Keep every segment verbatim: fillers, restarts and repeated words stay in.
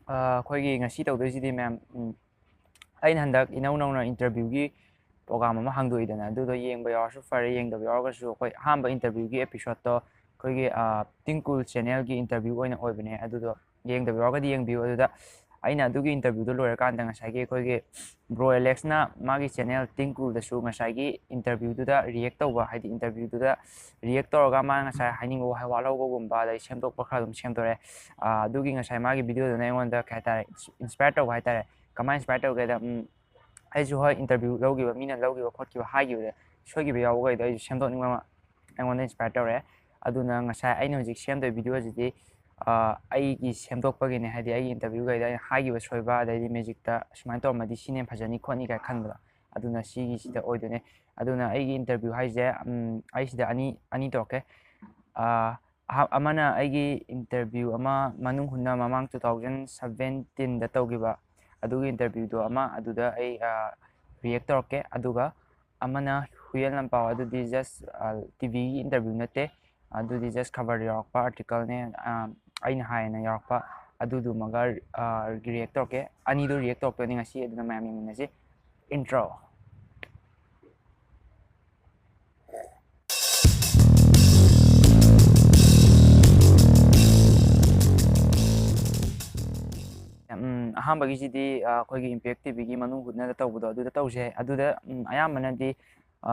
ꯑꯩꯈꯣꯏꯒꯤ ꯉꯁꯤ ꯇꯧꯗꯣꯏꯁꯤꯗꯤ ꯃꯌꯥꯝ, ꯎꯝ, ꯑꯩꯅ ꯍꯟꯗꯛ ꯏꯅꯧ ꯅꯧꯅ ꯏꯟꯇꯔꯚ꯭ꯌꯨꯒꯤ ꯄ꯭ꯔꯣꯒ꯭ꯔꯥꯝ ꯑꯃ ꯍꯥꯡꯗꯣꯛꯏꯗꯅ, ꯑꯗꯨꯗꯣ ꯌꯦꯡꯕ ꯌꯥꯎꯔꯁꯨ ꯐꯔꯦ, ꯌꯦꯡꯗꯕ ꯌꯥꯎꯔꯒꯁꯨ ꯑꯩꯈꯣꯏ ꯑꯍꯥꯟꯕ ꯏꯟꯇꯔꯚ꯭ꯌꯨꯒꯤ ꯑꯦꯄꯤꯁꯣꯗꯇꯣ ꯑꯩꯈꯣꯏꯒꯤ ꯇꯤꯡꯀꯨꯜ ꯆꯦꯅꯦꯜꯒꯤ ꯏꯟꯇꯔꯚ꯭ꯌꯨ ꯑꯣꯏꯅ ꯑꯣꯏꯕꯅꯦ꯫ ꯑꯗꯨꯗꯣ ꯌꯦꯡꯗꯕ ꯌꯥꯎꯔꯒꯗꯤ ꯌꯦꯡꯕꯤꯌꯨ꯫ ꯑꯗꯨꯗ ꯑꯩꯅ ꯑꯗꯨꯒꯤ ꯏꯟꯇꯔꯚ꯭ꯌꯨꯗꯣ ꯂꯣꯏꯔꯀꯥꯟꯗ ꯉꯁꯥꯏꯒꯤ ꯑꯩꯈꯣꯏꯒꯤ ꯕ꯭ꯔꯣ ꯑꯦꯂꯦꯛꯁꯅ ꯃꯥꯒꯤ ꯆꯦꯅꯦꯜ ꯇꯤꯡꯀꯨꯜꯗꯁꯨ ꯉꯁꯥꯏꯒꯤ ꯏꯟꯇꯔꯚ꯭ꯌꯨꯗꯨꯗ ꯔꯤꯌꯦꯛ ꯇꯧꯕ, ꯍꯥꯏꯗꯤ ꯏꯟꯇꯔꯚ꯭ꯌꯨꯗꯨꯗ ꯔꯤꯌꯦꯛ ꯇꯧꯔꯒ ꯃꯥꯅ ꯉꯁꯥꯏ ꯍꯥꯏꯅꯤꯡꯕ ꯋꯥꯍꯩ ꯋꯥꯠꯍꯧꯕꯒꯨꯝꯕ, ꯑꯗꯩ ꯁꯦꯝꯗꯣꯛꯄ ꯈꯔ ꯑꯗꯨꯝ ꯁꯦꯝꯗꯣꯔꯛꯑꯦ꯫ ꯑꯗꯨꯒꯤ ꯉꯁꯥꯏ ꯃꯥꯒꯤ ꯚꯤꯗꯤꯑꯣꯗꯨꯅ ꯑꯩꯉꯣꯟꯗ ꯀꯩ ꯍꯥꯏꯇꯥꯔꯦ, ꯏꯟꯁꯄꯥꯏꯌꯔ ꯇꯧꯕ ꯍꯥꯏꯇꯥꯔꯦ꯫ ꯀꯃꯥꯏꯅ ꯏꯟꯁꯄꯥꯏꯌꯔ ꯇꯧꯒꯦꯗ, ꯎꯝ, ꯑꯩꯁꯨ ꯍꯣꯏ, ꯏꯟꯇꯔꯚ꯭ꯌꯨ ꯂꯧꯈꯤꯕ, ꯃꯤꯅ ꯂꯧꯈꯤꯕ ꯈꯣꯠꯈꯤꯕ ꯍꯥꯏꯈꯤꯕꯗ ꯁꯣꯏꯈꯤꯕ ꯌꯥꯎꯕꯈꯩꯗꯣ ꯑꯩꯁꯨ ꯁꯦꯝꯗꯣꯛꯅꯤꯡꯕ ꯑꯃ ꯑꯩꯉꯣꯟꯗ ꯏꯟꯁꯄꯥꯏꯌꯔ ꯇꯧꯔꯛꯑꯦ꯫ ꯑꯗꯨꯅ ꯉꯁꯥꯏ ꯑꯩꯅ ꯍꯧꯖꯤꯛ ꯁꯦꯝꯗꯣꯏ ꯚꯤꯗꯤꯑꯣꯁꯤꯗꯤ ꯑꯩꯒꯤ ꯁꯦꯝꯗꯣꯛꯄꯒꯤꯅꯦ, ꯍꯥꯏꯗꯤ ꯑꯩꯒꯤ ꯏꯟꯇꯔꯚ꯭ꯌꯨꯈꯩꯗ ꯑꯩꯅ ꯍꯥꯏꯈꯤꯕ ꯁꯣꯏꯕ, ꯑꯗꯩꯗꯤ ꯃꯦꯖꯤꯛꯇ ꯁꯨꯃꯥꯏꯅ ꯇꯧꯔꯝꯃꯗꯤ ꯁꯤꯅ ꯍꯦꯟꯅ ꯐꯖꯅꯤ ꯈꯣꯠꯅꯤ ꯀꯥꯏꯅ ꯈꯟꯕꯗꯣ, ꯑꯗꯨꯅ ꯁꯤꯒꯤꯁꯤꯗ ꯑꯣꯏꯗꯣꯏꯅꯦ꯫ ꯑꯗꯨꯅ ꯑꯩꯒꯤ ꯏꯟꯇꯔꯚ꯭ꯌꯨ ꯍꯥꯏꯁꯦ, ꯎꯝ, ꯑꯩ ꯁꯤꯗ ꯑꯅꯤ, ꯑꯅꯤ ꯇꯧꯔꯛꯀꯦ꯫ ꯑꯥ, ꯑꯍ-, ꯑꯃꯅ ꯑꯩꯒꯤ ꯏꯟꯇꯔꯚ꯭ꯌꯨ ꯑꯃ ꯃꯅꯨꯡ ꯍꯨꯠꯅ ꯃꯃꯥꯡ two thousand seventeenꯗ ꯇꯧꯈꯤꯕ ꯑꯗꯨꯒꯤ ꯏꯟꯇꯔꯚ꯭ꯌꯨꯗꯣ ꯑꯃ, ꯑꯗꯨꯗ ꯑꯩ ꯔꯤꯌꯦꯛ ꯇꯧꯔꯛꯀꯦ꯫ ꯑꯗꯨꯒ ꯑꯃꯅ ꯍꯨꯏꯌꯦꯟ ꯂꯟꯄꯥꯎ, ꯑꯗꯨꯗꯤ ꯖꯁ ꯇꯤ ꯚꯤꯒꯤ ꯏꯟꯇꯔꯚ꯭ꯌꯨ ꯅꯠꯇꯦ, ꯑꯗꯨꯗꯤ ꯖꯁ ꯈꯕꯔꯗ ꯌꯥꯎꯔꯛꯄ ꯑꯥꯔꯇꯤꯀꯜꯅꯦ, ꯑꯩꯅ ꯍꯥꯏꯌꯦꯅ ꯌꯥꯎꯔꯛꯄ, ꯑꯗꯨꯗꯨꯃꯒ ꯔꯤꯌꯦꯛ ꯇꯧꯔꯛꯀꯦ꯫ ꯑꯅꯤꯗꯨ ꯔꯤꯌꯦꯛ ꯇꯧꯔꯛꯇꯣꯏꯅꯤ ꯉꯁꯤ, ꯑꯗꯨꯅ ꯃꯌꯥꯝ ꯌꯦꯡꯃꯤꯟꯅꯁꯤ꯫ ꯏꯟꯇ꯭ꯔꯣ꯫ ꯎꯝ, ꯑꯍꯥꯟꯕꯒꯤꯁꯤꯗꯤ, ꯑ, ꯑꯩꯈꯣꯏꯒꯤ ꯏꯝꯄꯦꯛ ꯇꯤ ꯚꯤꯒꯤ ꯃꯅꯨꯡ ꯍꯨꯠꯅꯗ ꯇꯧꯕꯗꯣ ꯑꯗꯨꯗ ꯇꯧꯁꯦ꯫ ꯑꯗꯨꯗ, ꯎꯝ, ꯑꯌꯥꯝꯕꯅꯗꯤ, ꯑ,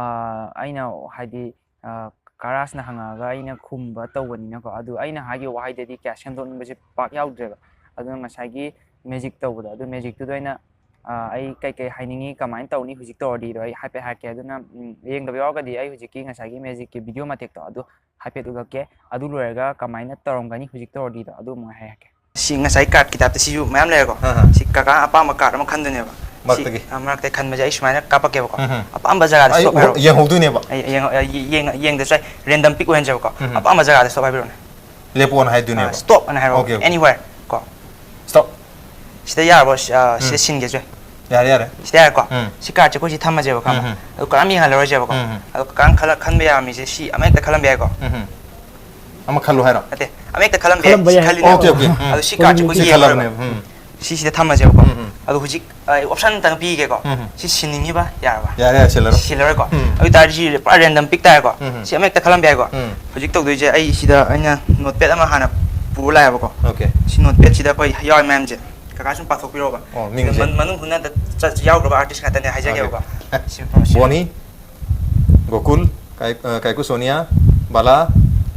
ꯑꯩꯅ ꯍꯥꯏꯗꯤ, ꯑ, ꯀꯔꯥꯁꯅ ꯍꯪꯉꯛꯑꯒ ꯑꯩꯅ ꯈꯨꯝꯕ ꯇꯧꯕꯅꯤꯅꯀꯣ, ꯑꯗꯨ ꯑꯩꯅ ꯍꯥꯏꯈꯤꯕ ꯋꯥꯍꯩꯗꯗꯤ ꯀꯌꯥ ꯁꯦꯝꯗꯣꯛꯅꯤꯡꯕꯁꯦ ꯄꯥꯛ ꯌꯥꯎꯗ꯭ꯔꯦꯕ꯫ ꯑꯗꯨꯅ ꯉꯁꯥꯏꯒꯤ ꯃꯦꯖꯤꯛ ꯇꯧꯕꯗꯣ, ꯑꯗꯨ ꯃꯦꯖꯤꯛꯇꯨꯗ ꯑꯣꯏꯅ, ꯑ, ꯑꯩ ꯀꯩꯀꯩ ꯍꯥꯏꯅꯤꯡꯉꯤ, ꯀꯃꯥꯏꯅ ꯇꯧꯅꯤ ꯍꯧꯖꯤꯛ ꯇꯧꯔꯗꯤꯗꯣ ꯑꯩ ꯍꯥꯏꯐꯦꯠ ꯍꯥꯏꯔꯛꯀꯦ꯫ ꯑꯗꯨꯅ, ꯎꯝ, ꯌꯦꯡꯗꯕ ꯌꯥꯎꯔꯒꯗꯤ ꯑꯩ ꯍꯧꯖꯤꯛꯀꯤ ꯉꯁꯥꯏꯒꯤ ꯃꯦꯖꯤꯛꯀꯤ ꯚꯤꯗꯤꯑꯣ ꯃꯇꯦꯛꯇꯣ ꯑꯗꯨ ꯍꯥꯏꯐꯦꯠ ꯎꯠꯂꯛꯀꯦ꯫ ꯑꯗꯨ ꯂꯣꯏꯔꯒ ꯀꯃꯥꯏꯅ ꯇꯧꯔꯝꯒꯅꯤ ꯍꯧꯖꯤꯛ ꯇꯧꯔꯗꯤꯗꯣ ꯑꯗꯨ ꯑꯃꯨꯛ ꯍꯥꯏꯔꯛꯀꯦ꯫ ꯁꯤ ꯉꯁꯥꯏ ꯀꯥꯔꯠꯀꯤ ꯇꯥꯏꯞꯇ ꯁꯤꯁꯨ ꯃꯌꯥꯝ ꯂꯩꯔꯦꯀꯣ꯫ ꯑꯥ, ꯑꯥ꯫ ꯁꯤ ꯀꯀꯥ ꯑꯄꯥꯝꯕ ꯀꯥꯔꯠ ꯑꯃ ꯈꯟꯗꯣꯏꯅꯦꯕ꯫ ꯁꯤ, ꯃꯔꯛꯇꯒꯤ꯫ ꯑ, ꯃꯔꯛꯇꯒꯤ ꯈꯟꯕꯁꯦ ꯑꯩ ꯁꯨꯃꯥꯏꯅ ꯀꯥꯞꯄꯛꯀꯦꯕꯀꯣ꯫ ꯎꯝ, ꯎꯝ꯫ ꯑꯄꯥꯝꯕ ꯖꯒꯥꯗ ꯑꯩ ꯁ꯭ꯇꯣꯞ ꯎ-, ꯍꯥꯏꯔꯣ꯫ ꯌꯦꯡꯍꯧꯗꯣꯏꯅꯦꯕ꯫ ꯑꯩ ꯌꯦꯡ-, ꯑ, ꯌꯦꯡ-, ꯌꯦꯡꯗꯁꯨ ꯌꯥꯏ꯫ ꯔꯦꯟꯗꯝ ꯄꯤꯛ ꯑꯣꯏꯍꯟꯁꯦꯕꯀꯣ꯫ ꯎꯝ, ꯎꯝ꯫ ꯑꯄꯥꯝꯕ ꯖꯒꯥꯗ ꯁ꯭ꯇꯣꯞ ꯍꯥꯏꯕꯤꯔꯣꯅꯦ꯫ ꯂꯦꯞꯄꯣꯅ ꯍꯥꯏꯗꯣꯏꯅꯦꯕ꯫ ꯑ, ꯁ꯭ꯇꯣꯞ ꯑꯅ ꯍꯥꯏꯔꯣ꯫ Okay, okay. Anywhere ꯀꯣ꯫ ꯁ꯭ꯇꯣꯞ꯫ ꯁꯤꯗ ꯌꯥꯔꯕꯣ? ꯁꯤ, ꯑ, ꯁꯤꯗ ꯎꯝ꯫ ꯁꯤꯟꯒꯦꯁꯦ꯫ ꯌꯥꯔꯦ, ꯌꯥꯔꯦ꯫ ꯁꯤꯗ ꯌꯥꯔꯦꯀꯣ? ꯎꯝ꯫ ꯁꯤ ꯀꯥꯔꯠꯁꯦ ꯑꯩꯈꯣꯏ ꯁꯤ ꯊꯝꯃꯁꯦꯕ, ꯈꯪꯉꯕ? ꯎꯝ, ꯎꯝ꯫ ꯑꯗꯨ ꯀꯅꯥꯝ ꯌꯦꯡꯍꯜꯂꯔꯣꯏꯁꯦꯕꯀꯣ꯫ ꯎꯝ, ꯎꯝ꯫ ꯑꯗꯨ ꯀꯀꯥꯅ ꯈꯜꯂ-, ꯈꯟꯕ ꯌꯥꯕ ꯃꯤꯁꯦ ꯁꯤ ꯑꯃꯍꯦꯛꯇ ꯈꯜꯂꯝꯕ ꯌꯥꯏꯀꯣ? ꯎꯝ, ꯎꯝ꯫ ꯑꯃ ꯈꯜꯂꯨ ꯍꯥꯏꯔꯣ? ꯅꯠꯇꯦ, ꯑꯃ ꯍꯦꯛꯇ ꯈꯜꯂꯝꯕ ꯌꯥꯏ, ꯈꯜꯂꯤꯅꯦ꯫ Okay, okay. ꯎꯝ. ꯑꯗꯨ ꯁꯤ cardꯁꯦ ꯑꯩꯈꯣꯏꯒꯤ ꯍꯧꯖꯤꯛ ꯌꯦꯡꯉꯔꯣꯏꯕ꯫ ꯎꯝ. ꯁꯤꯁꯤꯗ ꯊꯝꯃꯁꯦꯕꯀꯣ꯫ ꯎꯝ, ꯎꯝ. ꯑꯗꯨ ꯍꯧꯖꯤꯛ option ꯑꯝꯇꯪ ꯄꯤꯒꯦꯀꯣ꯫ ꯎꯝ, ꯎꯝ. ꯁꯤ ꯁꯤꯟꯅꯤꯡꯉꯤꯕ ꯌꯥꯔꯕ? ꯌꯥꯔꯦ, ꯌꯥꯔꯦ, ꯁꯤꯜꯂꯔꯣꯏ꯫ ꯁꯤꯜꯂꯔꯣꯏꯀꯣ꯫ ꯎꯝ. ꯑꯗꯨ ꯑꯣꯏꯇꯥꯔꯗꯤ ꯁꯤ ꯄꯨꯔꯥ random pick ꯇꯥꯔꯦꯀꯣ꯫ ꯎꯝ, ꯎꯝ. ꯁꯤ ꯑꯃ ꯍꯦꯛꯇ ꯈꯜꯂꯝꯕ ꯌꯥꯏꯀꯣ꯫ ꯎꯝ. ꯍꯧꯖꯤꯛ ꯇꯧꯗꯣꯏꯁꯦ, ꯑꯩ ꯁꯤꯗ ꯑꯩꯅ notepad ꯑꯃ ꯍꯥꯟꯅ ꯄꯨꯔ ꯂꯥꯛꯑꯦꯕꯀꯣ꯫ Okay. ꯁꯤ notepadꯁꯤꯗ ꯑꯩꯈꯣꯏ ꯌꯥꯎꯔꯤ ꯃꯌꯥꯝꯁꯦ ꯀꯀꯥ ꯁꯨꯝ ꯄꯥꯊꯣꯛꯄꯤꯔꯣꯕ꯫ ꯑꯣ, ꯃꯤꯡꯁꯦ꯫ ꯃꯅꯨꯡ ꯍꯨꯠꯅ ꯌꯥꯎꯈ꯭ꯔꯕ artist ꯉꯥꯛꯇꯅꯦ ꯍꯥꯏꯖꯒꯦꯕꯀꯣ꯫ Okay. ꯁꯤ, ꯁꯤ꯫ ꯕꯣꯅꯤ꯫ ꯒꯣꯀꯨꯜ, ꯀꯥꯏ-, ꯑ, ꯀꯥꯏꯀꯨ ꯁꯣꯅꯤꯌꯥ, ꯕꯂꯥ,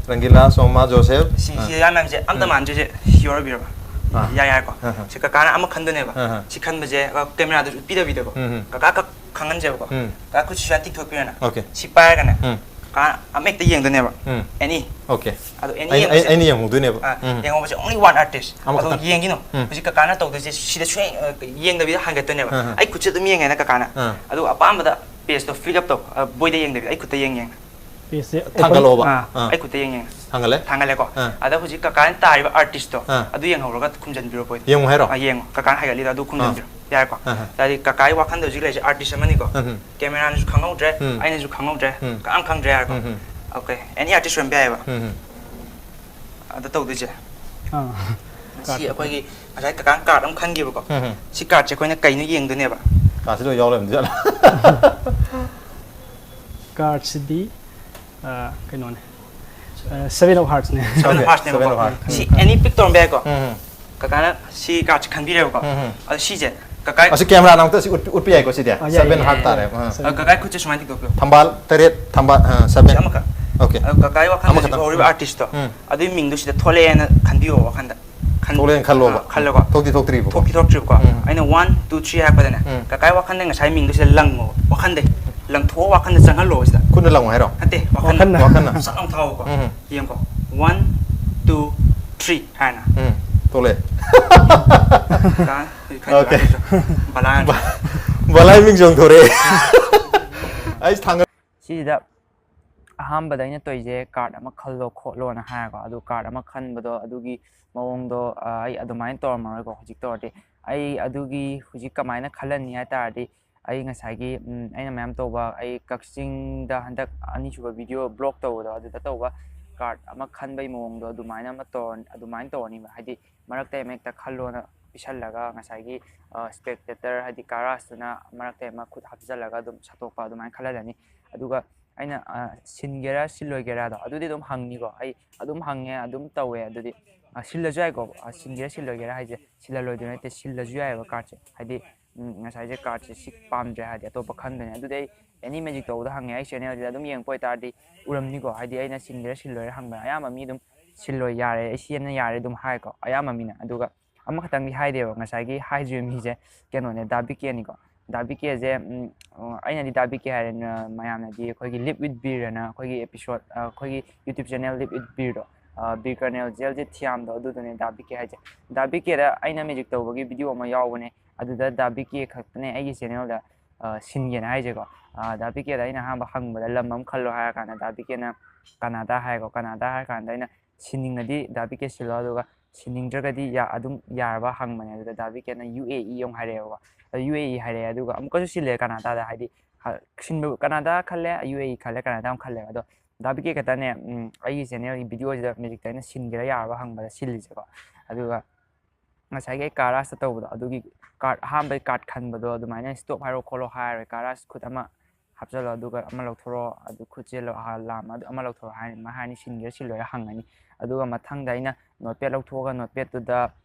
ꯔꯪꯒꯤꯂꯥ, ꯁꯣꯃꯥ, ꯖꯣꯁꯦꯐ꯫ ꯁꯤ, ꯑꯥ꯫ ꯁꯤ ꯌꯥꯝ ꯃꯌꯥꯝꯁꯦ ꯑꯝꯇ ꯑꯥ꯫ ꯃꯥꯟꯗ꯭ꯔꯤꯁꯦ ꯁꯤ ꯌꯥꯎꯔꯕꯤꯔꯕ? ꯑꯥ꯫ ꯌꯥꯏ, ꯌꯥꯏꯀꯣ꯫ ꯑꯥ, ꯑꯥ꯫ ꯁꯤ ꯀꯀꯥꯅ ꯑꯃ ꯈꯟꯗꯣꯏꯅꯦꯕ꯫ ꯑꯥ, ꯑꯥ꯫ ꯁꯤ ꯈꯟꯕꯁꯦ, ꯑ, cameraꯗꯁꯨ ꯎꯠꯄꯤꯗꯕꯤꯗꯀꯣ꯫ ꯎꯝ, ꯎꯝ꯫ ꯀꯀꯥ ꯈꯛ ꯈꯪꯍꯟꯁꯦꯕꯀꯣ꯫ ꯎꯝ꯫ ꯀꯀꯥ ꯈꯨꯠꯁꯤ ꯁꯨꯃꯥꯏꯅ ꯇꯤꯡꯊꯣꯛꯄꯤꯔꯣꯅ꯫ Okay꯫ ꯁꯤ ꯄꯥꯏꯔꯒꯅꯦ꯫ ꯎꯝ꯫ ꯀꯀꯥ ꯑꯃ ꯍꯦꯛꯇ ꯌꯦꯡꯗꯣꯏꯅꯦꯕ꯫ ꯎꯝ꯫ Any꯫ Okay꯫ ꯑꯗꯣ any ꯑꯩ, ꯑꯩ, ꯌꯦꯡꯕꯁꯦ ꯑꯩꯅ ꯌꯦꯡꯍꯧꯗꯣꯏꯅꯦꯕ꯫ ꯑꯥ, ꯎꯝ꯫ ꯌꯦꯡꯍꯧꯕꯁꯦ only one artist꯫ ꯑꯗꯣ ꯑꯃꯈꯛꯇꯪ꯫ ꯌꯦꯡꯈꯤꯅꯣ꯫ ꯎꯝ꯫ ꯍꯧꯖꯤꯛ ꯀꯀꯥꯅ ꯇꯧꯗꯣꯏꯁꯦ ꯁꯤꯗ ꯁꯨꯡꯌꯦꯡ, ꯑ, ꯌꯦꯡꯗꯕꯤꯗ ꯍꯥꯡꯒꯠꯇꯣꯏꯅꯦꯕ꯫ ꯑꯥ, ꯑꯥ꯫ ꯑꯩ ꯈꯨꯠꯁꯦ ꯑꯗꯨꯝ ꯌꯦꯡꯉꯦꯅ ꯀꯀꯥꯅ꯫ ꯑꯥ꯫ ꯑꯗꯨꯒ ꯑꯄꯥꯝꯕꯗ pageꯇꯣ flip up ꯇꯧ꯫ ꯑ, ꯕꯣꯏꯗ ꯌꯦꯡꯗꯕꯤꯗ ꯑꯩ ꯈꯨꯠꯇ ꯌꯦꯡ ꯌꯦꯡꯅ꯫ Pageꯁꯦ open꯫ ꯊꯥꯡꯒꯠꯂꯛꯑꯣꯕ꯫ ꯑꯥ, ꯑꯥ꯫ ꯑꯩ ꯈꯨꯠꯇ ꯌꯦꯡ ꯌꯦꯡꯅ꯫ ꯊꯥꯡꯒꯠꯂꯦ? ꯊꯥꯡꯒꯠꯂꯦꯀꯣ꯫ ꯑꯥ꯫ ꯑꯗ ꯍꯧꯖꯤꯛ ꯀꯀꯥꯅ ꯇꯥꯔꯤꯕ artistꯇꯣ, ꯑꯥ꯫ ꯑꯗꯨ ꯌꯦꯡꯍꯧꯔꯒ ꯈꯨꯝꯖꯤꯟꯕꯤꯔꯣ ꯕꯣꯏꯗ꯫ ꯌꯦꯡꯉꯨ ꯍꯥꯏꯔꯣ? ꯑꯥ, ꯌꯦꯡꯉꯣ꯫ ꯀꯀꯥꯅ ꯍꯥꯏꯒꯠꯂꯤꯗꯣ ꯑꯗꯨ ꯑꯥ꯫ ꯈꯨꯝꯖꯤꯟꯕꯤꯔꯣ꯫ ꯌꯥꯔꯦꯀꯣ? ꯑꯥ, ꯑꯥ꯫ ꯍꯥꯏꯗꯤ ꯀꯀꯥꯒꯤ ꯋꯥꯈꯟꯗ ꯍꯧꯖꯤꯛ ꯂꯩꯔꯤꯁꯦ artist ꯑꯃꯅꯤꯀꯣ꯫ ꯎꯝ, ꯎꯝ꯫ Cameraꯅꯁꯨ ꯈꯪꯍꯧꯗ꯭ꯔꯦ, ꯎꯝ꯫ ꯑꯩꯅꯁꯨ ꯈꯪꯍꯧꯗ꯭ꯔꯦ, ꯎꯝ꯫ ꯀꯅꯥꯝ ꯈꯪꯗ꯭ꯔꯦ ꯍꯥꯏꯔꯦꯀꯣ꯫ ꯎꯝ, ꯎꯝ꯫ Okay, any artist ꯑꯣꯏꯔꯝꯕ ꯌꯥꯏꯑꯕ꯫ ꯎꯝ, ꯎꯝ꯫ ꯑꯗ ꯇꯧꯗꯣꯏꯁꯦ꯫ ꯑꯥ꯫ ꯁꯤ ꯑꯩꯈꯣꯏꯒꯤ ꯉꯁꯥꯏ ꯀꯀꯥꯅ card ꯑꯃ ꯈꯟꯈꯤꯕꯀꯣ꯫ ꯎꯝ, ꯎꯝ꯫ ꯁꯤ cardꯁꯦ ꯑꯩꯈꯣꯏꯅ ꯀꯩꯅꯣ ꯌꯦꯡꯗꯣꯏꯅꯦꯕ꯫ Cardꯁꯤ ꯂꯣꯏ ꯌꯥꯎ ꯂꯩꯔꯝꯗꯣꯏ ꯖꯥꯠꯂꯥ? Cardꯁꯤꯗꯤ, ꯑ, ꯀꯩꯅꯣꯅꯦ꯫ ꯑ, Seven of Heartsꯅꯦ꯫ Seven of Okay, Heartsꯅꯦꯕꯀꯣ꯫ Seven of Hearts꯫ ꯁꯤ ꯎꯝ꯫ Any pick ꯇꯧꯔꯝꯕ ꯌꯥꯏꯀꯣ꯫ ꯎꯝ, ꯎꯝ꯫ ꯀꯀꯥꯅ ꯁꯤ cardꯁꯦ ꯈꯟꯕꯤꯔꯦꯕꯀꯣ꯫ ꯎꯝ, ꯎꯝ꯫ ꯑꯗꯣ ꯁꯤꯁꯦ ꯀꯀꯥ ꯑꯁꯤ cameraꯅ ꯑꯃꯨꯛꯇ ꯁꯤ ꯎꯠꯄꯤ-, ꯎꯠꯄ ꯌꯥꯏꯀꯣ ꯁꯤꯗꯤ? ꯑ, ꯌꯥꯏ, Seven ꯌꯥꯏ, heart ꯌꯥꯏ꯫ ꯇꯥꯔꯦꯕ꯫ ꯑꯥ꯫ Seven꯫ ꯑ, ꯀꯀꯥꯒꯤ ꯈꯨꯠꯁꯦ ꯁꯨꯃꯥꯏꯅ ꯇꯤꯡꯊꯣꯛꯄꯤꯌꯣ꯫ ꯊꯝꯕꯥꯜ ꯇꯔꯦꯠ, ꯊꯝꯕꯥꯜ, ꯑ, seven꯫ ꯁꯤ ꯑꯃꯈꯛ꯫ Okay꯫ ꯑꯗꯣ ꯀꯀꯥꯒꯤ ꯋꯥꯈꯜꯗ ꯍꯧꯖꯤꯛ ꯑꯃꯈꯛꯇꯪ꯫ ꯍꯧꯔꯤꯕ ꯎꯝ꯫ Artistꯇꯣ꯫ ꯎꯝ꯫ ꯑꯗꯨꯒꯤ ꯃꯤꯡꯗꯣ ꯁꯤꯗ ꯊꯣꯛꯂꯛꯑꯦꯅ ꯈꯟꯕꯤꯌꯣ ꯋꯥꯈꯜꯗ꯫ ꯈꯟ-, ꯊꯣꯛꯂꯛꯑꯦꯅ ꯈꯜꯂꯣꯕ꯫ ꯑꯥ, ꯈꯜꯂꯣꯀꯣ꯫ ꯊꯣꯛꯇꯤ ꯊꯣꯛꯇ꯭ꯔꯤꯕꯀꯣ꯫ ꯊꯣꯛꯇꯤ ꯊꯣꯛꯇ꯭ꯔꯤꯕꯀꯣ꯫ ꯎꯝ꯫ ꯑꯩꯅ one, two, three ꯍꯥꯏꯔꯛꯄꯗꯅꯦ, ꯎꯝ꯫ ꯀꯀꯥꯒꯤ ꯋꯥꯈꯜꯗ ꯉꯁꯥꯏ ꯃꯤꯡꯗꯣ ꯁꯤꯗ ꯂꯪꯉꯣꯕ꯫ ꯋꯥꯈꯜꯗ꯫ ꯂꯪꯊꯣꯛꯑꯣ, ꯋꯥꯈꯜꯗ ꯆꯪꯍꯜꯂꯣꯕ ꯁꯤꯗ꯫ ꯈꯨꯠꯅ ꯂꯪꯉꯣ ꯍꯥꯏꯔꯣ? ꯅꯠꯇꯦ, ꯋꯥꯈꯜꯗ꯫ ꯋꯥꯈꯜꯅ꯫ ꯁꯠ ꯂꯥꯎ ꯊꯥꯎꯕꯀꯣ꯫ ꯎꯝ꯫ ꯌꯦꯡꯉꯨꯀꯣ꯫ One, two, three ꯍꯥꯏꯅ꯫ ꯎꯝ꯫ ꯊꯣꯛꯂꯛꯑꯦ꯫ ꯀꯀꯥ, ꯍꯧꯖꯤꯛ ꯈꯟꯕ Okay꯫ ꯑꯗꯨꯁꯨ ꯕꯂꯥ꯫ ꯕ-, ꯕꯂꯥꯏ ꯃꯤꯡ ꯆꯣꯡꯊꯣꯔꯛꯑꯦ꯫ ꯑꯩ ꯊꯥꯡꯒꯠ- ꯁꯤꯁꯤꯗ ꯑꯍꯥꯟꯕꯗ ꯑꯩꯅ ꯇꯧꯔꯤꯁꯦ card ꯑꯃ ꯈꯜꯂꯣ ꯈꯣꯠꯂꯣꯅ ꯍꯥꯏꯔꯀꯣ꯫ ꯑꯗꯨ card ꯑꯃ ꯈꯟꯕꯗꯣ ꯑꯗꯨꯒꯤ ꯃꯑꯣꯡꯗꯣ, ꯑ, ꯑꯩ ꯑꯗꯨꯃꯥꯏꯅ ꯇꯧꯔꯝꯃꯔꯣꯏꯀꯣ꯫ ꯍꯧꯖꯤꯛ ꯇꯧꯔꯗꯤ ꯑꯩ ꯑꯗꯨꯒꯤ ꯍꯧꯖꯤꯛ ꯀꯃꯥꯏꯅ ꯈꯜꯂꯅꯤ ꯍꯥꯏ ꯇꯥꯔꯗꯤ, ꯑꯩ ꯉꯁꯥꯏꯒꯤ, ꯎꯝ, ꯑꯩꯅ ꯃꯌꯥꯝ ꯇꯧꯕ, ꯑꯩ ꯀꯛꯆꯤꯡꯗ ꯍꯟꯗꯛ ꯑꯅꯤꯁꯨꯕ video vlog ꯇꯧꯕꯗꯣ, ꯑꯗꯨꯗ ꯇꯧꯕ ꯀꯥꯔꯠ ꯑꯃ ꯈꯟꯕꯩ ꯃꯑꯣꯡꯗꯣ ꯑꯗꯨꯃꯥꯏꯅ ꯑꯃ ꯇꯧꯔ ꯑꯗꯨꯃꯥꯏꯅ ꯇꯧꯔꯅꯤꯕ꯫ ꯍꯥꯏꯗꯤ ꯃꯔꯛꯇ ꯑꯃ ꯍꯦꯛꯇ ꯈꯜꯂꯣꯅ ꯄꯤꯁꯜꯂꯒ ꯉꯁꯥꯏꯒꯤ ꯏꯁꯄꯦꯛꯇꯦꯇꯔ, ꯍꯥꯏꯗꯤ ꯀꯥꯔꯥꯁꯇꯨꯅ ꯃꯔꯛꯇ ꯑꯃ ꯈꯨꯠ ꯍꯥꯞꯆꯜꯂꯒ ꯑꯗꯨꯝ ꯁꯠꯇꯣꯛꯄ ꯑꯗꯨꯃꯥꯏꯅ ꯈꯜꯍꯜꯂꯅꯤ꯫ ꯑꯗꯨꯒ ꯑꯩꯅ ꯁꯤꯟꯒꯦꯔꯥ ꯁꯤꯜꯂꯣꯏꯒꯦꯔꯥꯗꯣ ꯑꯗꯨꯗꯤ ꯑꯗꯨꯝ ꯍꯪꯅꯤꯀꯣ꯫ ꯑꯩ ꯑꯗꯨꯝ ꯍꯪꯉꯦ, ꯑꯗꯨꯝ ꯇꯧꯋꯦ꯫ ꯑꯗꯨꯗꯤ ꯁꯤꯜꯂꯁꯨ ꯌꯥꯏꯀꯣ꯫ ꯁꯤꯟꯒꯦꯔꯥ ꯁꯤꯜꯂꯣꯏꯒꯦꯔꯥ ꯍꯥꯏꯁꯦ ꯁꯤꯜꯍꯜꯂꯣꯏꯗꯣꯏ ꯅꯠꯇꯦ, ꯁꯤꯜꯂꯁꯨ ꯌꯥꯏꯑꯕ ꯀꯥꯔꯠꯁꯦ꯫ ꯍꯥꯏꯗꯤ ꯉꯁꯥꯏꯁꯦ ꯀꯥꯔꯠꯁꯦ ꯁꯤ ꯄꯥꯝꯗ꯭ꯔꯦ ꯍꯥꯏꯔꯗꯤ ꯑꯇꯣꯞꯄ ꯈꯟꯗꯣꯏꯅꯦ꯫ ꯑꯗꯨꯗꯤ ꯑꯩ ꯑꯦꯅꯤ ꯃꯦꯖꯤꯛ ꯇꯧꯕꯗ ꯍꯪꯉꯦ꯫ ꯑꯩ ꯆꯦꯅꯦꯜꯁꯤꯗ ꯑꯗꯨꯝ ꯌꯦꯡꯉꯛꯄ ꯑꯣꯏꯇꯥꯔꯗꯤ ꯎꯔꯝꯅꯤꯀꯣ꯫ ꯍꯥꯏꯗꯤ ꯑꯩꯅ ꯁꯤꯟꯒꯦꯔꯥ ꯁꯤꯜꯂꯣꯏꯔꯥ ꯍꯪꯕꯗ ꯑꯌꯥꯝꯕ ꯃꯤ ꯑꯗꯨꯝ ꯁꯤꯜꯂꯣꯏ, ꯌꯥꯔꯦ, ꯑꯩ ꯁꯤ ꯑꯃꯅ ꯌꯥꯔꯦ ꯑꯗꯨꯝ ꯍꯥꯏꯀꯣ ꯑꯌꯥꯝꯕ ꯃꯤꯅ꯫ ꯑꯗꯨꯒ ꯑꯃꯈꯛꯇꯪꯗꯤ ꯍꯥꯏꯗꯦꯕ꯫ ꯉꯁꯥꯏꯒꯤ ꯍꯥꯏꯗ꯭ꯔꯤꯕ ꯃꯤꯁꯦ ꯀꯩꯅꯣꯅꯦ, ꯗꯥ ꯕꯤ ꯀꯦꯅꯤꯀꯣ꯫ ꯗꯥ ꯕꯤ ꯀꯦꯁꯦ ꯑꯩꯅꯗꯤ ꯗꯥ ꯕꯤ ꯀꯦ ꯍꯥꯏꯔꯦꯅ, ꯃꯌꯥꯝꯅꯗꯤ ꯑꯩꯈꯣꯏꯒꯤ ꯂꯤꯞ ꯋꯤꯠ ꯕꯤꯔꯅ ꯑꯩꯈꯣꯏꯒꯤ ꯑꯦꯄꯤꯁꯣꯠ, ꯑꯩꯈꯣꯏꯒꯤ ꯌꯨꯇ꯭ꯌꯨꯕ ꯆꯦꯅꯦꯜ ꯂꯤꯞ ꯋꯤꯠ ꯕꯤꯔꯗꯣ, ꯕꯤꯔ ꯀꯔꯅꯦꯜ ꯖꯦꯜꯁꯦ ꯊꯤꯌꯥꯝꯗꯣ, ꯑꯗꯨꯗꯨꯅꯦ ꯗꯥ ꯕꯤ ꯀꯦ ꯍꯥꯏꯁꯦ꯫ ꯗꯥ ꯕꯤ ꯀꯦꯗ ꯑꯩꯅ ꯃꯦꯖꯤꯛ ꯇꯧꯕꯒꯤ ꯚꯤꯗꯤꯑꯣ ꯑꯃ ꯌꯥꯎꯕꯅꯦ꯫ ꯑꯗꯨꯗ ꯗꯥ ꯕꯤ ꯀꯦ ꯈꯛꯇꯅꯦ ꯑꯩꯒꯤ ꯆꯦꯅꯦꯜꯗ ꯁꯤꯟꯒꯦꯅ ꯍꯥꯏꯁꯦꯀꯣ꯫ ꯗꯥ ꯕꯤ ꯀꯦꯗ ꯑꯩꯅ ꯑꯍꯥꯟꯕ ꯍꯪꯕꯗ ꯂꯝ ꯑꯃ ꯈꯜꯂꯣ ꯍꯥꯏꯔ ꯀꯥꯟꯗ ꯗꯥ ꯕꯤ ꯀꯦꯅ ꯀꯅꯥꯗꯥ ꯍꯥꯏꯀꯣ꯫ ꯀꯅꯥꯗꯥ ꯍꯥꯏꯔ ꯀꯥꯟꯗ ꯑꯩꯅ ꯁꯤꯟꯅꯤꯡꯉꯗꯤ ꯗꯥ ꯕꯤ ꯀꯦ ꯁꯤꯜꯂꯣ, ꯑꯗꯨꯒ ꯁꯤꯟꯅꯤꯡꯗ꯭ꯔꯒꯗꯤ ꯑꯗꯨꯝ ꯌꯥꯔꯕ ꯍꯪꯕꯅꯦ꯫ ꯑꯗꯨꯗ ꯗꯥ ꯕꯤ ꯀꯦꯅ ꯌꯨ ꯑꯦ ꯏ ꯑꯃꯨꯛ ꯍꯥꯏꯔꯛꯑꯦꯕꯀꯣ꯫ ꯑꯗꯣ ꯌꯨ ꯑꯦ ꯏ ꯍꯥꯏꯔꯛꯑꯦ꯫ ꯑꯗꯨꯒ ꯑꯃꯨꯛꯀꯁꯨ ꯁꯤꯜꯂꯦ ꯀꯅꯥꯗꯥꯗ꯫ ꯍꯥꯏꯗꯤ ꯁꯤꯟꯕ ꯀꯅꯥꯗꯥ ꯈꯜꯂꯦ, ꯌꯨ ꯑꯦ ꯏ ꯈꯜꯂꯦ, ꯀꯅꯥꯗꯥ ꯑꯃꯨꯛ ꯈꯜꯂꯦ꯫ ꯑꯗꯣ ꯗꯥ ꯕꯤ ꯀꯦ ꯈꯛꯇꯅꯦ ꯑꯩꯒꯤ ꯆꯦꯅꯦꯜꯒꯤ ꯚꯤꯗꯤꯑꯣꯁꯤꯗ ꯃꯦꯖꯤꯛꯇ ꯑꯩꯅ ꯁꯤꯟꯒꯦꯔꯥ ꯌꯥꯔꯕ ꯍꯪꯕꯗ ꯁꯤꯜꯂꯤꯁꯦꯀꯣ꯫ ꯑꯗꯨꯒ ꯉꯁꯥꯏꯒꯤ ꯑꯩ ꯀꯥꯔꯥꯁꯇ ꯇꯧꯕꯗꯣ, ꯑꯗꯨꯒꯤ ꯀꯥꯔꯠ, ꯑꯍꯥꯟꯕꯒꯤ ꯀꯥꯔꯠ ꯈꯟꯕꯗꯣ ꯑꯗꯨꯃꯥꯏꯅ ꯁ꯭ꯇꯣꯞ ꯍꯥꯏꯔꯣ ꯈꯣꯠꯂꯣ ꯍꯥꯏꯔꯣꯏ꯫ ꯀꯥꯔꯥꯁ ꯈꯨꯠ ꯑꯃ ꯍꯥꯞꯆꯜꯂꯣ, ꯑꯗꯨꯒ ꯑꯃ ꯂꯧꯊꯣꯔꯛꯑꯣ, ꯑꯗꯨ ꯈꯨꯠꯁꯦ ꯂꯥꯝꯃ ꯑꯗꯨ ꯑꯃ ꯂꯧꯊꯣꯔꯛꯑꯣ ꯍꯥꯏꯅꯤ꯫ ꯑꯗꯨꯃꯥꯏꯅ ꯍꯥꯏꯅꯤ, ꯁꯤꯟꯒꯦꯔꯥ ꯁꯤꯜꯂꯣꯏꯔꯥ ꯍꯪꯉꯅꯤ꯫ ꯑꯗꯨꯒ ꯃꯊꯪꯗ ꯑꯩꯅ ꯅꯣꯠꯄꯦꯗ ꯂꯧꯊꯣꯛꯑꯒ ꯅꯣꯠꯄꯦꯗꯇꯨꯗ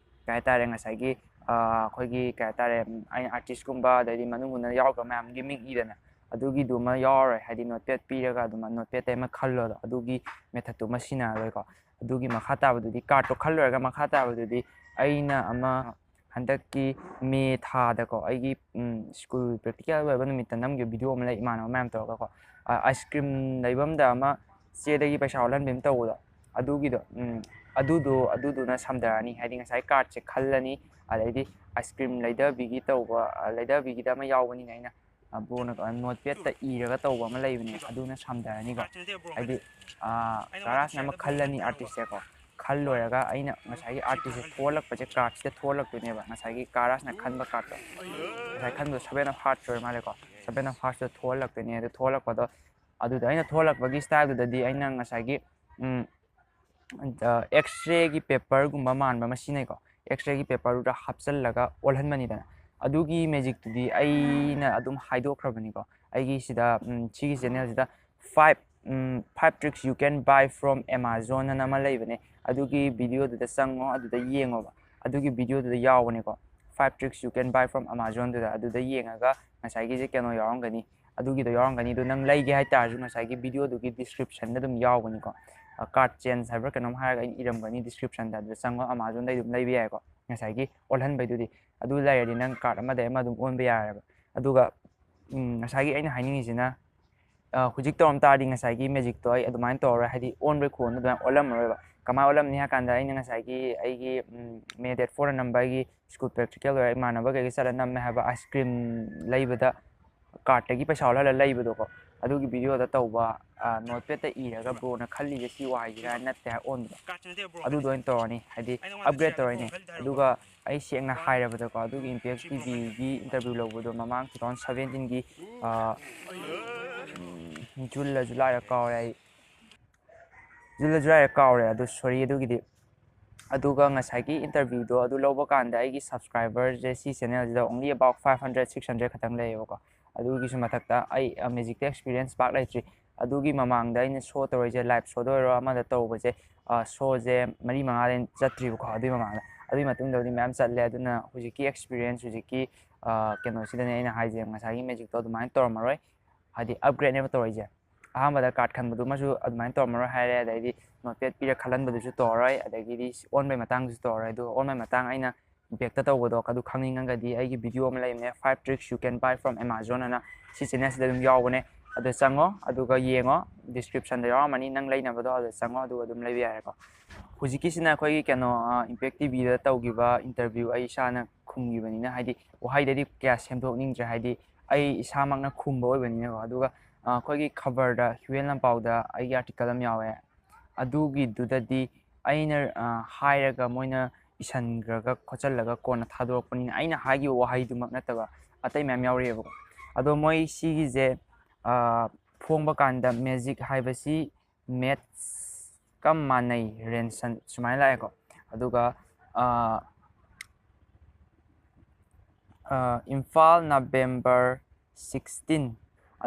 ꯀꯩ ꯍꯥꯏꯇꯥꯔꯦ, ꯉꯁꯥꯏꯒꯤ ꯑꯩꯈꯣꯏꯒꯤ ꯀꯩ ꯍꯥꯏꯇꯥꯔꯦ, ꯑꯩꯅ ꯑꯥꯔꯇꯤꯁꯀꯨꯝꯕ ꯑꯗꯩꯗꯤ ꯃꯅꯨꯡ ꯍꯨꯠꯅ ꯌꯥꯎꯈ꯭ꯔꯕ ꯃꯌꯥꯝꯒꯤ ꯃꯤꯡ ꯏꯗꯅ, ꯑꯗꯨꯒꯤꯗꯨꯃ ꯌꯥꯎꯔꯔꯣꯏ꯫ ꯍꯥꯏꯗꯤ ꯅꯣꯠꯄꯦꯗ ꯄꯤꯔꯒ ꯑꯗꯨꯃꯥꯏꯅ ꯅꯣꯠꯄꯦꯗꯇ ꯑꯃ ꯈꯜꯂꯣ꯫ ꯑꯗꯨꯒꯤ ꯃꯦꯊꯠꯇꯨꯃ ꯁꯤꯖꯤꯟꯅꯔꯔꯣꯏꯀꯣ꯫ ꯑꯗꯨꯒꯤ ꯃꯈꯥ ꯇꯥꯕꯗꯨꯗꯤ, ꯀꯥꯔꯠꯇꯣ ꯈꯜꯂꯣꯏꯔꯒ ꯃꯈꯥ ꯇꯥꯕꯗꯨꯗꯤ ꯑꯩꯅ ꯑꯃ ꯍꯟꯗꯛꯀꯤ ꯃꯦ ꯊꯥꯗꯀꯣ, ꯑꯩꯒꯤ ꯁ꯭ꯀꯨꯜ ꯄ꯭ꯔꯦꯛꯇꯤꯀꯦꯜ ꯑꯣꯏꯕ ꯅꯨꯃꯤꯠꯇ ꯅꯝꯈꯤꯕ ꯚꯤꯗꯤꯑꯣ ꯑꯃ ꯂꯩ, ꯏꯃꯥꯟꯅꯕ ꯃꯌꯥꯝ ꯇꯧꯔꯒꯀꯣ꯫ ꯑꯥꯏꯁ ꯀ꯭ꯔꯤꯝ ꯂꯩꯐꯝꯗ ꯑꯃ ꯆꯦꯗꯒꯤ ꯄꯩꯁꯥ ꯑꯣꯜꯍꯟꯕꯤ ꯑꯃ ꯇꯧꯕꯗꯣ, ꯑꯗꯨꯒꯤꯗꯣ꯫ ꯎꯝ, ꯑꯗꯨꯗꯣ, ꯑꯗꯨꯗꯨꯅ ꯁꯝꯊꯔꯅꯤ꯫ ꯍꯥꯏꯗꯤ ꯉꯁꯥꯏ ꯀꯥꯔꯠꯁꯦ ꯈꯜꯂꯅꯤ, ꯑꯗꯩꯗꯤ ꯑꯥꯏꯁ ꯀ꯭ꯔꯤꯝ ꯂꯩꯊꯕꯤꯒꯤ ꯇꯧꯕ, ꯂꯩꯊꯕꯤꯒꯤꯗ ꯑꯃ ꯌꯥꯎꯕꯅꯤꯅ ꯑꯩꯅ ꯕ꯭ꯔꯣꯅ ꯅꯣꯠꯄꯦꯗꯇ ꯏꯔꯒ ꯇꯧꯕ ꯑꯃ ꯂꯩꯕꯅꯦ, ꯑꯗꯨꯅ ꯁꯝꯊꯔꯅꯤꯀꯣ꯫ ꯍꯥꯏꯗꯤ ꯀꯥꯔꯥꯁꯅ ꯑꯃ ꯈꯜꯂꯅꯤ ꯑꯥꯔꯇꯤꯁꯁꯦꯀꯣ꯫ ꯈꯜ ꯂꯣꯏꯔꯒ ꯑꯩꯅ ꯉꯁꯥꯏꯒꯤ ꯑꯥꯔꯇꯤꯁꯁꯦ ꯊꯣꯛꯍꯜꯂꯛꯄꯁꯦ ꯀꯥꯔꯠꯁꯤꯗ ꯊꯣꯛꯍꯜꯂꯛꯇꯣꯏꯅꯦꯕ꯫ ꯉꯁꯥꯏꯒꯤ ꯀꯥꯔꯥꯁꯅ ꯈꯟꯕ ꯀꯥꯔꯠꯇꯣ, ꯉꯁꯥꯏ ꯈꯟꯕꯗꯣ ꯁꯚꯦꯟ ꯑꯣꯐ ꯍꯥꯔꯠꯁ ꯑꯣꯏꯔ ꯃꯥꯜꯂꯦꯀꯣ꯫ ꯁꯚꯦꯟ ꯑꯣꯐ ꯍꯥꯔꯠꯁꯇ ꯊꯣꯛꯍꯜꯂꯛꯇꯣꯏꯅꯦ꯫ ꯑꯗꯨ ꯊꯣꯛꯍꯜꯂꯛꯄꯗꯣ, ꯑꯗꯨꯗ ꯑꯩꯅ ꯊꯣꯛꯍꯜꯂꯛꯄꯒꯤ ꯁ꯭ꯇꯥꯏꯜꯗꯨꯗꯗꯤ ꯑꯩꯅ ꯉꯁꯥꯏꯒꯤ ꯎꯝ, ꯑꯦꯛꯁꯔꯦꯒꯤ ꯄꯦꯄꯔꯒꯨꯝꯕ ꯃꯥꯟꯕ ꯑꯃ ꯁꯤꯖꯤꯟꯅꯩꯀꯣ꯫ ꯑꯦꯛꯁꯔꯦꯒꯤ ꯄꯦꯄꯔꯗꯨꯗ ꯍꯥꯞꯆꯜꯂꯒ ꯑꯣꯜꯍꯟꯕꯅꯤꯗꯅ꯫ ꯑꯗꯨꯒꯤ ꯃꯦꯖꯤꯛꯇꯨꯗꯤ ꯑꯩꯅ ꯑꯗꯨꯝ ꯍꯥꯏꯗꯣꯛꯈ꯭ꯔꯕꯅꯤꯀꯣ꯫ ꯑꯩꯒꯤ ꯁꯤꯗ, ꯎꯝ, ꯁꯤꯒꯤ ꯆꯦꯅꯦꯜꯁꯤꯗ five, um, five tricks you can buy from Amazon ꯑꯅ ꯑꯃ ꯂꯩꯕꯅꯦ꯫ ꯑꯗꯨꯒꯤ ꯚꯤꯗꯤꯑꯣꯗꯨꯗ ꯆꯪꯉꯣ, ꯑꯗꯨꯗ ꯌꯦꯡꯉꯣꯕ꯫ ꯑꯗꯨꯒꯤ ꯚꯤꯗꯤꯑꯣꯗꯨꯗ ꯌꯥꯎꯕꯅꯦꯀꯣ, five tricks you can buy from Amazon ꯗꯨꯗ꯫ ꯑꯗꯨꯗ ꯌꯦꯡꯉꯒ ꯉꯁꯥꯏꯒꯤꯁꯦ ꯀꯩꯅꯣ ꯌꯥꯎꯔꯝꯒꯅꯤ, ꯑꯗꯨꯒꯤꯗꯣ ꯌꯥꯎꯔꯝꯒꯅꯤ꯫ ꯑꯗꯨ ꯅꯪ ꯂꯩꯒꯦ ꯍꯥꯏꯇꯥꯔꯁꯨ ꯉꯁꯥꯏꯒꯤ ꯚꯤꯗꯤꯑꯣꯗꯨꯒꯤ ꯗꯤꯁꯀ꯭ꯔꯤꯞꯁꯟꯗ ꯑꯗꯨꯝ ꯌꯥꯎꯕꯅꯤꯀꯣ꯫ ꯀꯥꯔꯠ ꯆꯦꯟꯖ ꯍꯥꯏꯕ꯭ꯔꯥ ꯀꯩꯅꯣꯝ ꯍꯥꯏꯔꯒ ꯑꯩꯅ ꯏꯔꯝꯒꯅꯤ ꯗꯤꯁꯀ꯭ꯔꯤꯞꯁꯟꯗ, ꯑꯗꯨꯗ ꯆꯪꯉꯣ, ꯑꯃꯥꯖꯣꯟꯗꯩ ꯑꯗꯨꯝ ꯂꯩꯕ ꯌꯥꯏꯀꯣ꯫ ꯉꯁꯥꯏꯒꯤ ꯑꯣꯜꯍꯟꯕꯩꯗꯨꯗꯤ ꯑꯗꯨ ꯂꯩꯔꯗꯤ ꯅꯪ ꯀꯥꯔꯠ ꯑꯃꯗꯩ ꯑꯃ ꯑꯗꯨꯝ ꯑꯣꯟꯕ ꯌꯥꯔꯦꯕ꯫ ꯑꯗꯨꯒ, ꯎꯝ, ꯉꯁꯥꯏꯒꯤ ꯑꯩꯅ ꯍꯥꯏꯅꯤꯡꯉꯤꯁꯤꯅ, ꯑ, ꯍꯧꯖꯤꯛ ꯇꯧꯔꯝ ꯇꯥꯔꯗꯤ ꯉꯁꯥꯏꯒꯤ ꯃꯦꯖꯤꯛꯇꯣ ꯑꯩ ꯑꯗꯨꯃꯥꯏꯅ ꯇꯧꯔꯔꯣꯏ, ꯍꯥꯏꯗꯤ ꯑꯣꯟꯕꯩ ꯈꯨꯑꯣꯟꯗꯣ ꯑꯗꯨꯃꯥꯏꯅ ꯑꯣꯜꯂꯝꯃꯔꯣꯏꯕ꯫ ꯀꯃꯥꯏꯅ ꯑꯣꯜꯂꯝꯅꯤ ꯍꯥꯏ ꯀꯥꯟꯗ, ꯑꯩꯅ ꯉꯁꯥꯏꯒꯤ ꯑꯩꯒꯤ, ꯎꯝ, ꯃꯦ ꯗꯦꯠ ꯐꯣꯔꯗ ꯅꯝꯕ ꯑꯩꯒꯤ ꯁ꯭ꯀꯨꯜ ꯄ꯭ꯔꯦꯛꯇꯤꯀꯦꯜ ꯂꯣꯏꯔ ꯏꯃꯥꯟꯅꯕ ꯀꯩꯀꯩ ꯆꯠꯂ ꯅꯝꯃꯦ ꯍꯥꯏꯕ ꯑꯥꯏꯁ ꯀ꯭ꯔꯤꯝ ꯂꯩꯕꯗ, ꯀꯥꯔꯠꯇꯒꯤ ꯄꯩꯁꯥ ꯑꯣꯜꯍꯜꯂ ꯂꯩꯕꯗꯣꯀꯣ, ꯑꯗꯨꯒꯤ ꯚꯤꯗꯤꯑꯣꯗ ꯇꯧꯕ, ꯑ, ꯅꯣꯠꯄꯦꯗꯇ ꯏꯔꯒ ꯕ꯭ꯔꯣꯅ ꯈꯜꯂꯤꯁꯦ ꯁꯤ ꯋꯥꯍꯩꯁꯤꯔꯥ ꯅꯠꯇꯦ ꯍꯥꯏ ꯑꯣꯟꯕꯗꯣ, ꯑꯗꯨꯗꯣ ꯑꯣꯏꯅ ꯇꯧꯔꯅꯤ, ꯍꯥꯏꯗꯤ ꯑꯞꯒ꯭ꯔꯦꯗ ꯇꯧꯔꯅꯤꯅꯦ꯫ ꯑꯗꯨꯒ ꯑꯩ ꯁꯦꯡꯅ ꯍꯥꯏꯔꯕꯗꯀꯣ, ꯑꯗꯨꯒꯤ ꯏꯝꯄꯦꯛ ꯇꯤꯚꯤꯒꯤ ꯏꯟꯇꯔꯚ꯭ꯌꯨ ꯂꯧꯕꯗꯣ ꯃꯃꯥꯡ two thousand seventeenꯒꯤ, ꯑ, ꯖꯨꯟꯂ ꯖꯨꯂꯥꯏꯔ ꯀꯥꯎꯔꯦ ꯑꯩ꯫ ꯖꯨꯟꯂ ꯖꯨꯂꯥꯏꯔ ꯀꯥꯎꯔꯦ, ꯑꯗꯨ ꯁꯣꯔꯤ ꯑꯗꯨꯒꯤꯗꯤ꯫ ꯑꯗꯨꯒ ꯉꯁꯥꯏꯒꯤ ꯏꯟꯇꯔꯚ꯭ꯌꯨꯗꯣ ꯑꯗꯨ ꯂꯧꯕ ꯀꯥꯟꯗ ꯑꯩꯒꯤ ꯁꯕꯁꯀ꯭ꯔꯥꯏꯕꯔꯁꯦ ꯁꯤ ꯆꯦꯅꯦꯜꯁꯤꯗ only about five hundred, six hundred ꯈꯛꯇꯪ ꯂꯩꯌꯦꯕꯀꯣ꯫ ꯑꯗꯨꯒꯤꯁꯨ ꯃꯊꯛꯇ ꯑꯩ, ꯑ, ꯃꯦꯖꯤꯛꯇ ꯑꯦꯛꯁꯄꯤꯔꯤꯌꯦꯟꯁ ꯄꯥꯛ ꯂꯩꯇ꯭ꯔꯤ꯫ ꯑꯗꯨꯒꯤ ꯃꯃꯥꯡꯗ ꯑꯩꯅ ꯁꯣ ꯇꯧꯔꯛꯏꯁꯦ, ꯂꯥꯏꯞ ꯁꯣꯗ ꯑꯣꯏꯔꯣ ꯑꯃꯗ ꯇꯧꯕꯁꯦ, ꯑ, ꯁꯣꯁꯦ ꯃꯔꯤ ꯃꯉꯥꯗꯩ ꯍꯦꯟꯅ ꯆꯠꯇ꯭ꯔꯤꯕꯀꯣ꯫ ꯑꯗꯨꯒꯤ ꯃꯃꯥꯡꯗ, ꯑꯗꯨꯒꯤ ꯃꯇꯨꯡꯗꯕꯨꯗꯤ ꯃꯌꯥꯝ ꯆꯠꯂꯦ꯫ ꯑꯗꯨꯅ ꯍꯧꯖꯤꯛꯀꯤ ꯑꯦꯛꯁꯄꯤꯔꯤꯌꯦꯟꯁ, ꯍꯧꯖꯤꯛꯀꯤ, ꯑ, ꯀꯩꯅꯣꯁꯤꯗꯅꯦ ꯑꯩꯅ ꯍꯥꯏꯁꯦ, ꯉꯁꯥꯏꯒꯤ ꯃꯦꯖꯤꯛꯇꯣ ꯑꯗꯨꯃꯥꯏꯅ ꯇꯧꯔꯝꯃꯔꯣꯏ, ꯍꯥꯏꯗꯤ ꯑꯞꯒ꯭ꯔꯦꯗꯅꯦꯕ ꯇꯧꯔꯛꯏꯁꯦ꯫ ꯑꯍꯥꯟꯕꯗ ꯀꯥꯔꯠ ꯈꯟꯕꯗꯨꯃꯁꯨ ꯑꯗꯨꯃꯥꯏꯅ ꯇꯧꯔꯝꯃꯔꯣꯏ ꯍꯥꯏꯔꯦ, ꯑꯗꯩꯗꯤ ꯅꯣꯠꯄꯦꯗ ꯄꯤꯔ ꯈꯜꯍꯟꯕꯗꯨꯁꯨ ꯇꯧꯔꯔꯣꯏ, ꯑꯗꯒꯤꯗꯤ ꯑꯣꯟꯕꯩ ꯃꯇꯥꯡꯗꯨꯁꯨ ꯇꯧꯔꯔꯣꯏ꯫ ꯑꯗꯨꯒ ꯑꯣꯟꯕꯩ ꯃꯇꯥꯡ ꯑꯩꯅ ꯏꯝꯄꯦꯛꯇ ꯇꯧꯕꯗꯣ ꯑꯗꯨ ꯈꯪꯅꯤꯡꯉꯒꯗꯤ ꯑꯩꯒꯤ ꯚꯤꯗꯤꯑꯣ ꯑꯃ ꯂꯩꯕꯅꯦ, five tricks you can buy from Amazon ꯑꯅ, ꯁꯤ ꯆꯦꯅꯦꯜꯁꯤꯗ ꯑꯗꯨꯝ ꯌꯥꯎꯕꯅꯦ꯫ ꯑꯗꯨ ꯆꯪꯉꯣ, ꯑꯗꯨꯒ ꯌꯦꯡꯉꯣ, ꯗꯤꯁꯀ꯭ꯔꯤꯞꯁꯟꯗ ꯌꯥꯎꯔꯝꯃꯅꯤ, ꯅꯪ ꯂꯩꯅꯕꯗꯣ ꯑꯗꯨꯗ ꯆꯪꯉꯣ, ꯑꯗꯨꯒ ꯑꯗꯨꯝ ꯂꯩꯕ ꯌꯥꯔꯦꯀꯣ꯫ ꯍꯧꯖꯤꯛꯀꯤꯁꯤꯅ ꯑꯩꯈꯣꯏꯒꯤ ꯀꯩꯅꯣ, ꯑ, ꯏꯝꯄꯦꯛ ꯇꯤꯚꯤꯗ ꯇꯧꯈꯤꯕ ꯏꯟꯇꯔꯚ꯭ꯌꯨ ꯑꯩ ꯏꯁꯥꯅ ꯈꯨꯝꯈꯤꯕꯅꯤꯅ, ꯍꯥꯏꯗꯤ ꯋꯥꯍꯩꯗꯗꯤ ꯀꯌꯥ ꯁꯦꯝꯗꯣꯛꯅꯤꯡꯗ꯭ꯔꯦ, ꯍꯥꯏꯗꯤ ꯑꯩ ꯏꯁꯥꯃꯛꯅ ꯈꯨꯝꯕ ꯑꯣꯏꯕꯅꯤꯅꯀꯣ꯫ ꯑꯗꯨꯒ, ꯑ, ꯑꯩꯈꯣꯏꯒꯤ ꯈꯕꯔꯗ, ꯍ꯭ꯌꯨ ꯑꯦꯟ ꯂꯝꯄꯥꯎꯗ ꯑꯩꯒꯤ ꯑꯥꯔꯇꯤꯀꯜ ꯑꯃ ꯌꯥꯎꯋꯦ꯫ ꯑꯗꯨꯒꯤꯗꯨꯗꯗꯤ ꯑꯩꯅ, ꯑ, ꯍꯥꯏꯔꯒ ꯃꯣꯏꯅ ꯏꯁꯤꯟꯈ꯭ꯔꯒ ꯈꯣꯠꯆꯜꯂꯒ ꯀꯣꯟꯅ ꯊꯥꯗꯣꯔꯛꯄꯅꯤꯅ ꯑꯩꯅ ꯍꯥꯏꯈꯤꯕ ꯋꯥꯍꯩꯗꯨꯃꯛ ꯅꯠꯇꯕ ꯑꯇꯩ ꯃꯌꯥꯝ ꯌꯥꯎꯔꯛꯑꯦꯕꯀꯣ꯫ ꯑꯗꯣ ꯃꯣꯏ ꯁꯤꯒꯤꯁꯦ, ꯑ, ꯐꯣꯡꯕ ꯀꯥꯟꯗ ꯃꯦꯖꯤꯛ ꯍꯥꯏꯕꯁꯤ ꯃꯦꯠꯁ ꯀꯝ ꯃꯥꯟꯅꯩ ꯔꯦꯟꯁꯟ ꯁꯨꯃꯥꯏꯅ ꯂꯥꯛꯑꯦꯀꯣ꯫ ꯑꯗꯨꯒ ꯑ, ꯑ, ꯏꯝꯐꯥꯜ, November sixteen꯫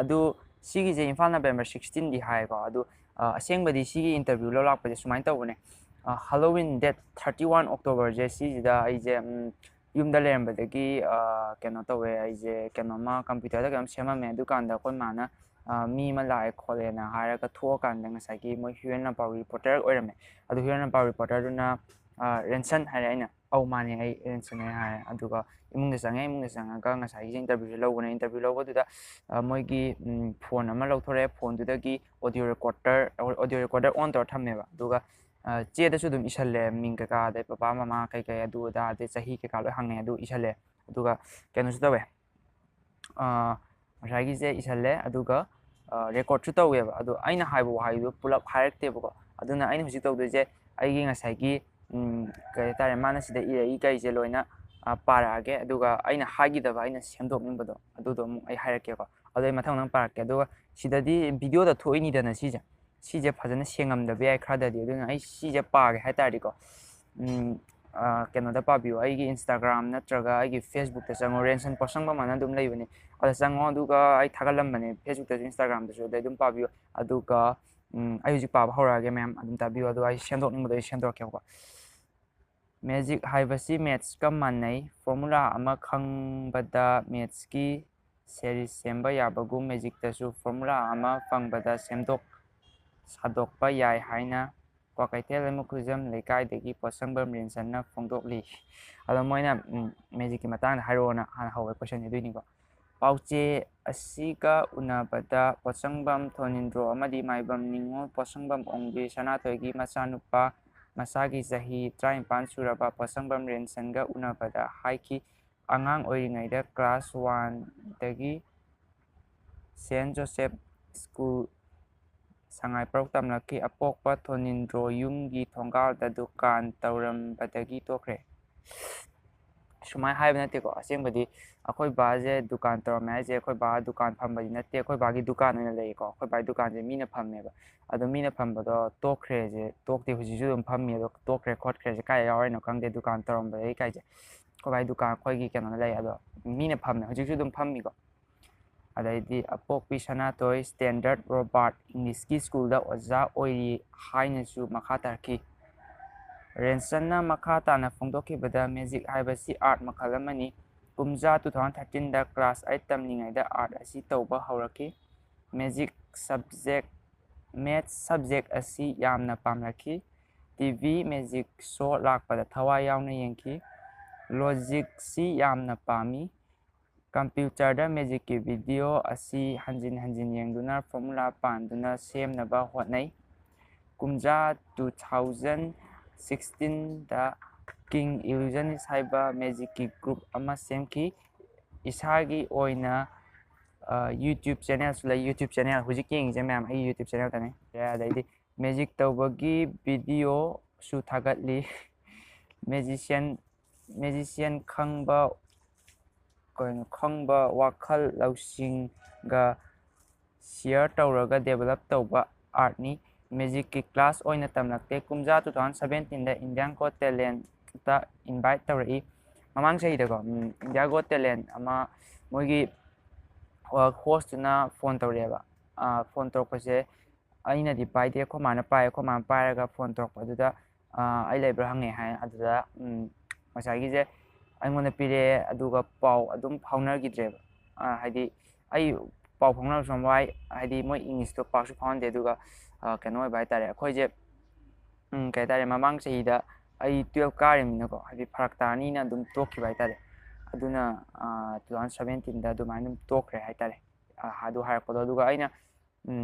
ꯑꯗꯨ ꯁꯤꯒꯤꯁꯦ ꯏꯝꯐꯥꯜ, November sixteen ꯗꯤ ꯍꯥꯏꯌꯦꯀꯣ꯫ ꯑꯗꯨ ꯑ, ꯑꯁꯦꯡꯕꯗꯤ ꯁꯤꯒꯤ interview ꯂꯧ ꯂꯥꯛꯄꯁꯦ ꯁꯨꯃꯥꯏꯅ ꯇꯧꯕꯅꯦ꯫ ꯑ, Halloween date thirty one October ꯁꯦ ꯁꯤꯁꯤꯗ ꯑꯩꯁꯦ ꯎꯝ, ꯌꯨꯝꯗ ꯂꯩꯔꯝꯕꯗꯒꯤ ꯑ, ꯀꯩꯅꯣ ꯇꯧꯋꯦ, ꯑꯩꯁꯦ ꯀꯩꯅꯣꯝꯃ computer ꯗ ꯀꯩꯅꯣꯝ ꯁꯦꯝꯃꯝꯃꯦ꯫ ꯑꯗꯨꯀꯥꯟꯗ ꯑꯩꯈꯣꯏ ꯃꯥꯅ ꯑ, ꯃꯤ ꯑꯃ ꯂꯥꯛꯑꯦ ꯈꯣꯠꯂꯦꯅ ꯍꯥꯏꯔꯒ ꯊꯣꯛꯑꯀꯥꯟꯗ ꯉꯁꯥꯏꯒꯤ ꯃꯣꯏ ꯍꯤꯌꯨ ꯑꯦꯟ ꯂꯝꯄꯥꯛ reporter ꯑꯣꯏꯔꯝꯃꯦ꯫ ꯑꯗꯨ ꯍꯤꯌꯨ ꯑꯦꯟ ꯂꯝꯄꯥꯛ reporter ꯗꯨꯅ ꯑ, "ꯔꯦꯟꯁꯟ?" ꯍꯥꯏꯔꯦ꯫ ꯑꯩꯅ "ꯑꯧ, ꯃꯥꯅꯦ, ꯑꯩ ꯔꯦꯟꯁꯟꯅꯦ" ꯍꯥꯏꯔꯦ꯫ ꯑꯗꯨꯒ ꯏꯃꯨꯡꯗ ꯆꯪꯉꯦ꯫ ꯏꯃꯨꯡꯗ ꯆꯪꯉꯒ ꯉꯁꯥꯏꯒꯤ interview ꯁꯦ ꯂꯧꯕꯅꯦ꯫ Interview ꯂꯧꯕꯗꯨꯗ ꯑ, ꯃꯣꯏꯒꯤ ꯎꯝ, phone ꯑꯃ ꯂꯧꯊꯣꯔꯛꯑꯦ꯫ Phone ꯗꯨꯗꯒꯤ audio recorder, audio recorder on ꯇꯧꯔ ꯊꯝꯃꯦꯕ꯫ ꯑꯗꯨꯒ ꯑ, ꯆꯦꯗꯁꯨ ꯑꯗꯨꯝ ꯏꯁꯜꯂꯦ, ꯃꯤꯡ ꯀꯩꯀꯥ, ꯑꯗꯩ ꯄꯄꯥ ꯃꯃꯥ ꯀꯩꯀꯩ, ꯑꯗꯨ ꯑꯗꯥ, ꯑꯗꯩ ꯆꯍꯤ ꯀꯩꯀꯥ ꯂꯣꯏ ꯍꯪꯉꯦ, ꯑꯗꯨ ꯏꯁꯜꯂꯦ꯫ ꯑꯗꯨꯒ ꯀꯩꯅꯣꯁꯨ ꯇꯧꯋꯦ, ꯑ, ꯉꯁꯥꯏꯒꯤꯁꯦ ꯏꯁꯜꯂꯦ꯫ ꯑꯗꯨꯒ ꯑ, record ꯁꯨ ꯇꯧꯋꯦꯕ꯫ ꯑꯗꯣ ꯑꯩꯅ ꯍꯥꯏꯕ ꯋꯥꯍꯩꯗꯣ ꯄꯨꯂꯞ ꯍꯥꯏꯔꯛꯇꯦꯕꯀꯣ꯫ ꯑꯗꯨꯅ ꯑꯩꯅ ꯍꯧꯖꯤꯛ ꯇꯧꯗꯣꯏꯁꯦ, ꯑꯩꯒꯤ ꯉꯁꯥꯏꯒꯤ ꯎꯝ, ꯀꯩ ꯍꯥꯏꯇꯥꯔꯦ, ꯃꯥꯅ ꯁꯤꯗ ꯏꯔꯛꯏ ꯀꯩꯁꯦ ꯂꯣꯏꯅ ꯑ, ꯄꯥꯔꯛꯑꯒꯦ꯫ ꯑꯗꯨꯒ ꯑꯩꯅ ꯍꯥꯏꯈꯤꯗꯕ, ꯑꯩꯅ ꯁꯦꯝꯗꯣꯛꯅꯤꯡꯕꯗꯣ, ꯑꯗꯨꯗꯣ ꯑꯃꯨꯛ ꯑꯩ ꯍꯥꯏꯔꯛꯀꯦꯀꯣ꯫ ꯑꯗꯣ ꯑꯩ ꯃꯊꯪ ꯃꯊꯪ ꯄꯥꯔꯛꯀꯦ꯫ ꯑꯗꯨꯒ ꯁꯤꯗꯗꯤ video ꯗ ꯊꯣꯛꯏꯅꯤꯗꯅ ꯁꯤꯁꯦ, ꯁꯤꯁꯦ ꯐꯖꯅ ꯁꯦꯡꯉꯝꯗꯕ ꯌꯥꯏ ꯈꯔꯗꯗꯤ꯫ ꯑꯗꯨꯅ ꯑꯩ ꯁꯤꯁꯦ ꯄꯥꯒꯦ ꯍꯥꯏ ꯇꯥꯔꯗꯤꯀꯣ, ꯎꯝ, ꯑ, ꯀꯩꯅꯣꯗ ꯄꯥꯕꯤꯌꯨ, ꯑꯩꯒꯤ Instagram ꯅꯠꯇ꯭ꯔꯒ ꯑꯩꯒꯤ Facebook ꯇ ꯆꯪꯉꯣ, ꯔꯦꯟꯁꯟ ꯄꯣꯠꯁꯪꯕꯝ ꯑꯅ ꯑꯗꯨꯝ ꯂꯩꯕꯅꯦ꯫ ꯑꯗ ꯆꯪꯉꯣ, ꯑꯗꯨꯒ ꯑꯩ ꯊꯥꯒꯠꯂꯝꯕꯅꯦ Facebook ꯇꯁꯨ, Instagram ꯗꯁꯨ, ꯑꯗꯩ ꯑꯗꯨꯝ ꯄꯥꯕꯤꯌꯨ꯫ ꯑꯗꯨꯒ ꯎꯝ, ꯑꯩ ꯍꯧꯖꯤꯛ ꯄꯥꯕ ꯍꯧꯔꯛꯑꯒꯦ, ꯃꯌꯥꯝ ꯑꯗꯨꯝ ꯇꯥꯕꯤꯌꯨ꯫ ꯑꯗꯨꯒ ꯑꯩ ꯁꯦꯝꯗꯣꯛꯅꯤꯡꯕꯗꯣ ꯑꯩ ꯁꯦꯝꯗꯣꯔꯛꯀꯦꯕꯀꯣ꯫ Magic ꯍꯥꯏꯕꯁꯤ maths ꯀ ꯃꯥꯟꯅꯩ꯫ Formula ꯑꯃ ꯈꯪꯕꯗ maths ꯀꯤ series ꯁꯦꯝꯕ ꯌꯥꯕꯒꯨꯝ, magic ꯇꯁꯨ formula ꯑꯃ ꯐꯪꯕꯗ ꯁꯦꯝꯗꯣꯛ ꯁꯥꯗꯣꯛꯄ ꯌꯥꯏ ꯍꯥꯏꯅ ꯀ꯭ꯋꯥꯀꯩꯊꯦꯜ ꯂꯩꯃꯈꯨꯖꯝ ꯂꯩꯀꯥꯏꯗꯒꯤ ꯄꯣꯠꯁꯪꯕꯝ ꯔꯦꯟꯁꯟꯅ ꯐꯣꯡꯗꯣꯛꯂꯤ꯫ ꯑꯗꯣ ꯃꯣꯏꯅ ꯎꯝ, magic ꯀꯤ ꯃꯇꯥꯡꯗ ꯍꯥꯏꯔꯛꯑꯣꯅ ꯍꯥꯟꯅ ꯍꯧꯋꯦ, question ꯁꯦ ꯑꯗꯨꯏꯅꯤꯀꯣ꯫ ꯄꯥꯎꯆꯦ ꯑꯁꯤꯒ ꯎꯅꯕꯗ ꯄꯣꯠꯁꯪꯕꯝ ꯊꯣꯅꯤꯟꯗ꯭ꯔꯣ ꯑꯃꯗꯤ ꯃꯥꯏꯕꯝ ꯅꯤꯉꯣꯜ, ꯄꯣꯠꯁꯪꯕꯝ ꯑꯣꯡꯕꯤ ꯁꯅꯥꯊꯣꯏꯒꯤ ꯃꯆꯥꯅꯨꯄꯥ, ꯃꯁꯥꯒꯤ ꯆꯍꯤ ꯇꯔꯥꯅꯤꯄꯥꯟ ꯁꯨꯔꯕ ꯄꯣꯠꯁꯪꯕꯝ ꯔꯦꯟꯁꯟꯒ ꯎꯅꯕꯗ ꯍꯥꯏꯈꯤ꯫ ꯑꯉꯥꯡ ꯑꯣꯏꯔꯤꯉꯩꯗ class one ꯗꯒꯤ Saint Joseph School ꯁꯉꯥꯏꯄ꯭ꯔꯧ ꯇꯝꯂꯛꯈꯤ꯫ ꯑꯄꯣꯛꯄ ꯊꯣꯅꯤꯟꯗ꯭ꯔꯣ ꯌꯨꯝꯒꯤ ꯊꯣꯡꯒꯥꯜꯗ ꯗꯨꯀꯥꯟ ꯇꯧꯔꯝꯕꯗꯒꯤ ꯇꯣꯛꯈ꯭ꯔꯦ꯫ ꯁꯨꯃꯥꯏꯅ ꯍꯥꯏꯕ ꯅꯠꯇꯦꯀꯣ꯫ ꯑꯁꯦꯡꯕꯗꯤ ꯑꯩꯈꯣꯏ ꯕꯥꯁꯦ ꯗꯨꯀꯥꯟ ꯇꯧꯔꯝꯃꯦ ꯍꯥꯏꯁꯦ, ꯑꯩꯈꯣꯏ ꯕꯥ ꯗꯨꯀꯥꯟ ꯐꯝꯕꯗꯤ ꯅꯠꯇꯦ, ꯑꯩꯈꯣꯏ ꯕꯥꯒꯤ ꯗꯨꯀꯥꯟ ꯑꯣꯏꯅ ꯂꯩꯌꯦꯀꯣ꯫ ꯑꯩꯈꯣꯏ ꯕꯥꯒꯤ ꯗꯨꯀꯥꯟꯁꯦ ꯃꯤꯅ ꯐꯝꯃꯦꯕ꯫ ꯑꯗꯣ ꯃꯤꯅ ꯐꯝꯕꯗꯣ ꯇꯣꯛꯈ꯭ꯔꯦꯁꯦ, ꯇꯣꯛꯇꯦ, ꯍꯧꯖꯤꯛꯁꯨ ꯑꯗꯨꯝ ꯐꯝꯃꯤ꯫ ꯑꯗꯣ ꯇꯣꯛꯈ꯭ꯔꯦ ꯈꯣꯠꯈ꯭ꯔꯦꯁꯦ ꯀꯥꯏ ꯌꯥꯎꯔꯤꯅꯣ ꯈꯪꯗꯦ, ꯗꯨꯀꯥꯟ ꯇꯧꯔꯝꯕꯗꯒꯤ ꯀꯥꯏꯁꯦ꯫ ꯑꯩꯈꯣꯏ ꯕꯥꯒꯤ ꯗꯨꯀꯥꯟ ꯑꯩꯈꯣꯏꯒꯤ ꯀꯩꯅꯣꯗ ꯂꯩ, ꯑꯗꯣ ꯃꯤꯅ ꯐꯝꯃꯦ, ꯍꯧꯖꯤꯛꯁꯨ ꯑꯗꯨꯝ ꯐꯝꯃꯤꯀꯣ꯫ ꯑꯗꯩꯗꯤ ꯑꯄꯣꯛꯄꯤ ꯁꯅꯥꯊꯣꯏ ꯁ꯭ꯇꯦꯟꯗꯔꯠ ꯔꯣꯕꯥꯔꯠ ꯏꯪꯂꯤꯁꯀꯤ ꯁ꯭ꯀꯨꯜꯗ ꯑꯣꯖꯥ ꯑꯣꯏꯔꯤ ꯍꯥꯏꯅꯁꯨ ꯃꯈꯥ ꯇꯥꯔꯛꯈꯤ꯫ ꯔꯦꯟꯁꯟꯅ ꯃꯈꯥ ꯇꯥꯅ ꯐꯣꯡꯗꯣꯛꯈꯤꯕꯗ, ꯃꯦꯖꯤꯛ ꯍꯥꯏꯕꯁꯤ ꯑꯥꯔꯠ ꯃꯈꯜ ꯑꯃꯅꯤ꯫ ꯀꯨꯝꯖꯥ two thousand thirteenꯗ class eight ꯇꯝꯂꯤꯉꯩꯗ ꯑꯥꯔꯠ ꯑꯁꯤ ꯇꯧꯕ ꯍꯧꯔꯛꯈꯤ꯫ ꯃꯦꯖꯤꯛ subject, maths subject ꯑꯁꯤ ꯌꯥꯝꯅ ꯄꯥꯝꯂꯛꯈꯤ꯫ ꯇꯤ ꯚꯤ ꯃꯦꯖꯤꯛ ꯁꯣ ꯂꯥꯛꯄꯗ ꯊꯋꯥꯏ ꯌꯥꯎꯅ ꯌꯦꯡꯈꯤ꯫ ꯂꯣꯖꯤꯛꯁꯤ ꯌꯥꯝꯅ ꯄꯥꯝꯃꯤ꯫ ꯀꯝꯄ꯭ꯌꯨꯇꯔꯗ ꯃꯦꯖꯤꯛꯀꯤ ꯚꯤꯗꯤꯑꯣ ꯑꯁꯤ ꯍꯟꯖꯤꯟ ꯍꯟꯖꯤꯟ ꯌꯦꯡꯗꯨꯅ ꯐꯣꯔꯃꯨꯂꯥ ꯄꯥꯟꯗꯨꯅ ꯁꯦꯝꯅꯕ ꯍꯣꯠꯅꯩ꯫ ꯀꯨꯝꯖꯥ two thousand sixteenꯗ King Illusionist ꯍꯥꯏꯕ ꯃꯦꯖꯤꯛꯀꯤ ꯒ꯭ꯔꯨꯞ ꯑꯃ ꯁꯦꯝꯈꯤ꯫ ꯏꯁꯥꯒꯤ ꯑꯣꯏꯅ YouTube ꯆꯦꯅꯦꯜꯁꯨ ꯂꯩ꯫ YouTube ꯆꯦꯅꯦꯜ ꯍꯧꯖꯤꯛ ꯌꯦꯡꯉꯤꯁꯦ ꯃꯌꯥꯝ ꯑꯩꯒꯤ YouTube ꯆꯦꯅꯦꯜꯗꯅꯤ꯫ ꯑꯗꯩꯗꯤ ꯃꯦꯖꯤꯛ ꯇꯧꯕꯒꯤ ꯚꯤꯗꯤꯑꯣꯁꯨ ꯊꯥꯒꯠꯂꯤ꯫ ꯃꯦꯖꯤꯁꯤꯌꯟ ꯃꯦꯖꯤꯁꯤꯌꯟ ꯈꯪꯕ, ꯀꯩꯅꯣ, ꯈꯪꯕ ꯋꯥꯈꯜ ꯂꯧꯁꯤꯡꯒ ꯁꯤꯌꯔ ꯇꯧꯔꯒ ꯗꯦꯕꯂꯞ ꯇꯧꯕ ꯑꯥꯔꯠꯅꯤ꯫ ꯃꯦꯖꯤꯛꯀꯤ ꯀ꯭ꯂꯥꯁ ꯑꯣꯏꯅ ꯇꯝꯂꯛꯇꯦ꯫ ꯀꯨꯝꯖꯥ two thousand seventeenꯗ Indian Got Talentꯇ ꯏꯟꯚꯥꯏꯠ ꯇꯧꯔꯛꯏ꯫ ꯃꯃꯥꯡ ꯆꯍꯤꯗꯀꯣ, ꯎꯝ, India Got Talent ꯑꯃ ꯃꯣꯏꯒꯤ ꯍꯣꯁꯇꯨꯅ ꯐꯣꯟ ꯇꯧꯔꯛꯑꯦꯕ꯫ ꯐꯣꯟ ꯇꯧꯔꯛꯄꯁꯦ ꯑꯩꯅꯗꯤ ꯄꯥꯏꯗꯦ, ꯑꯩꯈꯣꯏ ꯃꯥꯅ ꯄꯥꯏ꯫ ꯑꯩꯈꯣꯏ ꯃꯥꯅ ꯄꯥꯏꯔꯒ ꯐꯣꯟ ꯇꯧꯔꯛꯄꯗꯨꯗ ꯑꯩ ꯂꯩꯕ꯭ꯔꯥ ꯍꯪꯉꯦ ꯍꯥꯏ꯫ ꯑꯗꯨꯗ ꯉꯁꯥꯏꯒꯤꯁꯦ ꯑꯩꯉꯣꯟꯗ ꯄꯤꯔꯛꯑꯦ, ꯑꯗꯨꯒ ꯄꯥꯎ ꯑꯗꯨꯝ ꯐꯥꯎꯅꯈꯤꯗ꯭ꯔꯦꯕ꯫ ꯍꯥꯏꯗꯤ ꯑꯩ ꯄꯥꯎ ꯐꯥꯎꯅꯕꯁꯨ ꯌꯥꯝ ꯋꯥꯏ, ꯍꯥꯏꯗꯤ ꯃꯣꯏ ꯏꯪꯂꯤꯁꯇꯣ ꯄꯥꯛꯁꯨ ꯐꯥꯎꯍꯟꯗꯦ꯫ ꯑꯗꯨꯒ ꯀꯩꯅꯣ ꯑꯣꯏꯕ ꯍꯥꯏꯇꯥꯔꯦ, ꯑꯩꯈꯣꯏꯁꯦ ꯀꯩ ꯍꯥꯏꯇꯥꯔꯦ, ꯃꯃꯥꯡ ꯆꯍꯤꯗ ꯑꯩ twelve ꯀꯥꯔꯤꯕꯅꯤꯅꯀꯣ, ꯍꯥꯏꯗꯤ ꯐꯔꯛ ꯇꯥꯔꯅꯤꯅ ꯑꯗꯨꯝ ꯇꯣꯛꯈꯤꯕ ꯍꯥꯏꯇꯥꯔꯦ꯫ ꯑꯗꯨꯅ two thousand seventeenꯗ ꯑꯗꯨꯃꯥꯏꯅ ꯑꯗꯨꯝ ꯇꯣꯛꯈ꯭ꯔꯦ ꯍꯥꯏꯇꯥꯔꯦ꯫ ꯑꯗꯨ ꯍꯥꯏꯔꯛꯄꯗꯣ꯫ ꯑꯗꯨꯒ ꯑꯩꯅ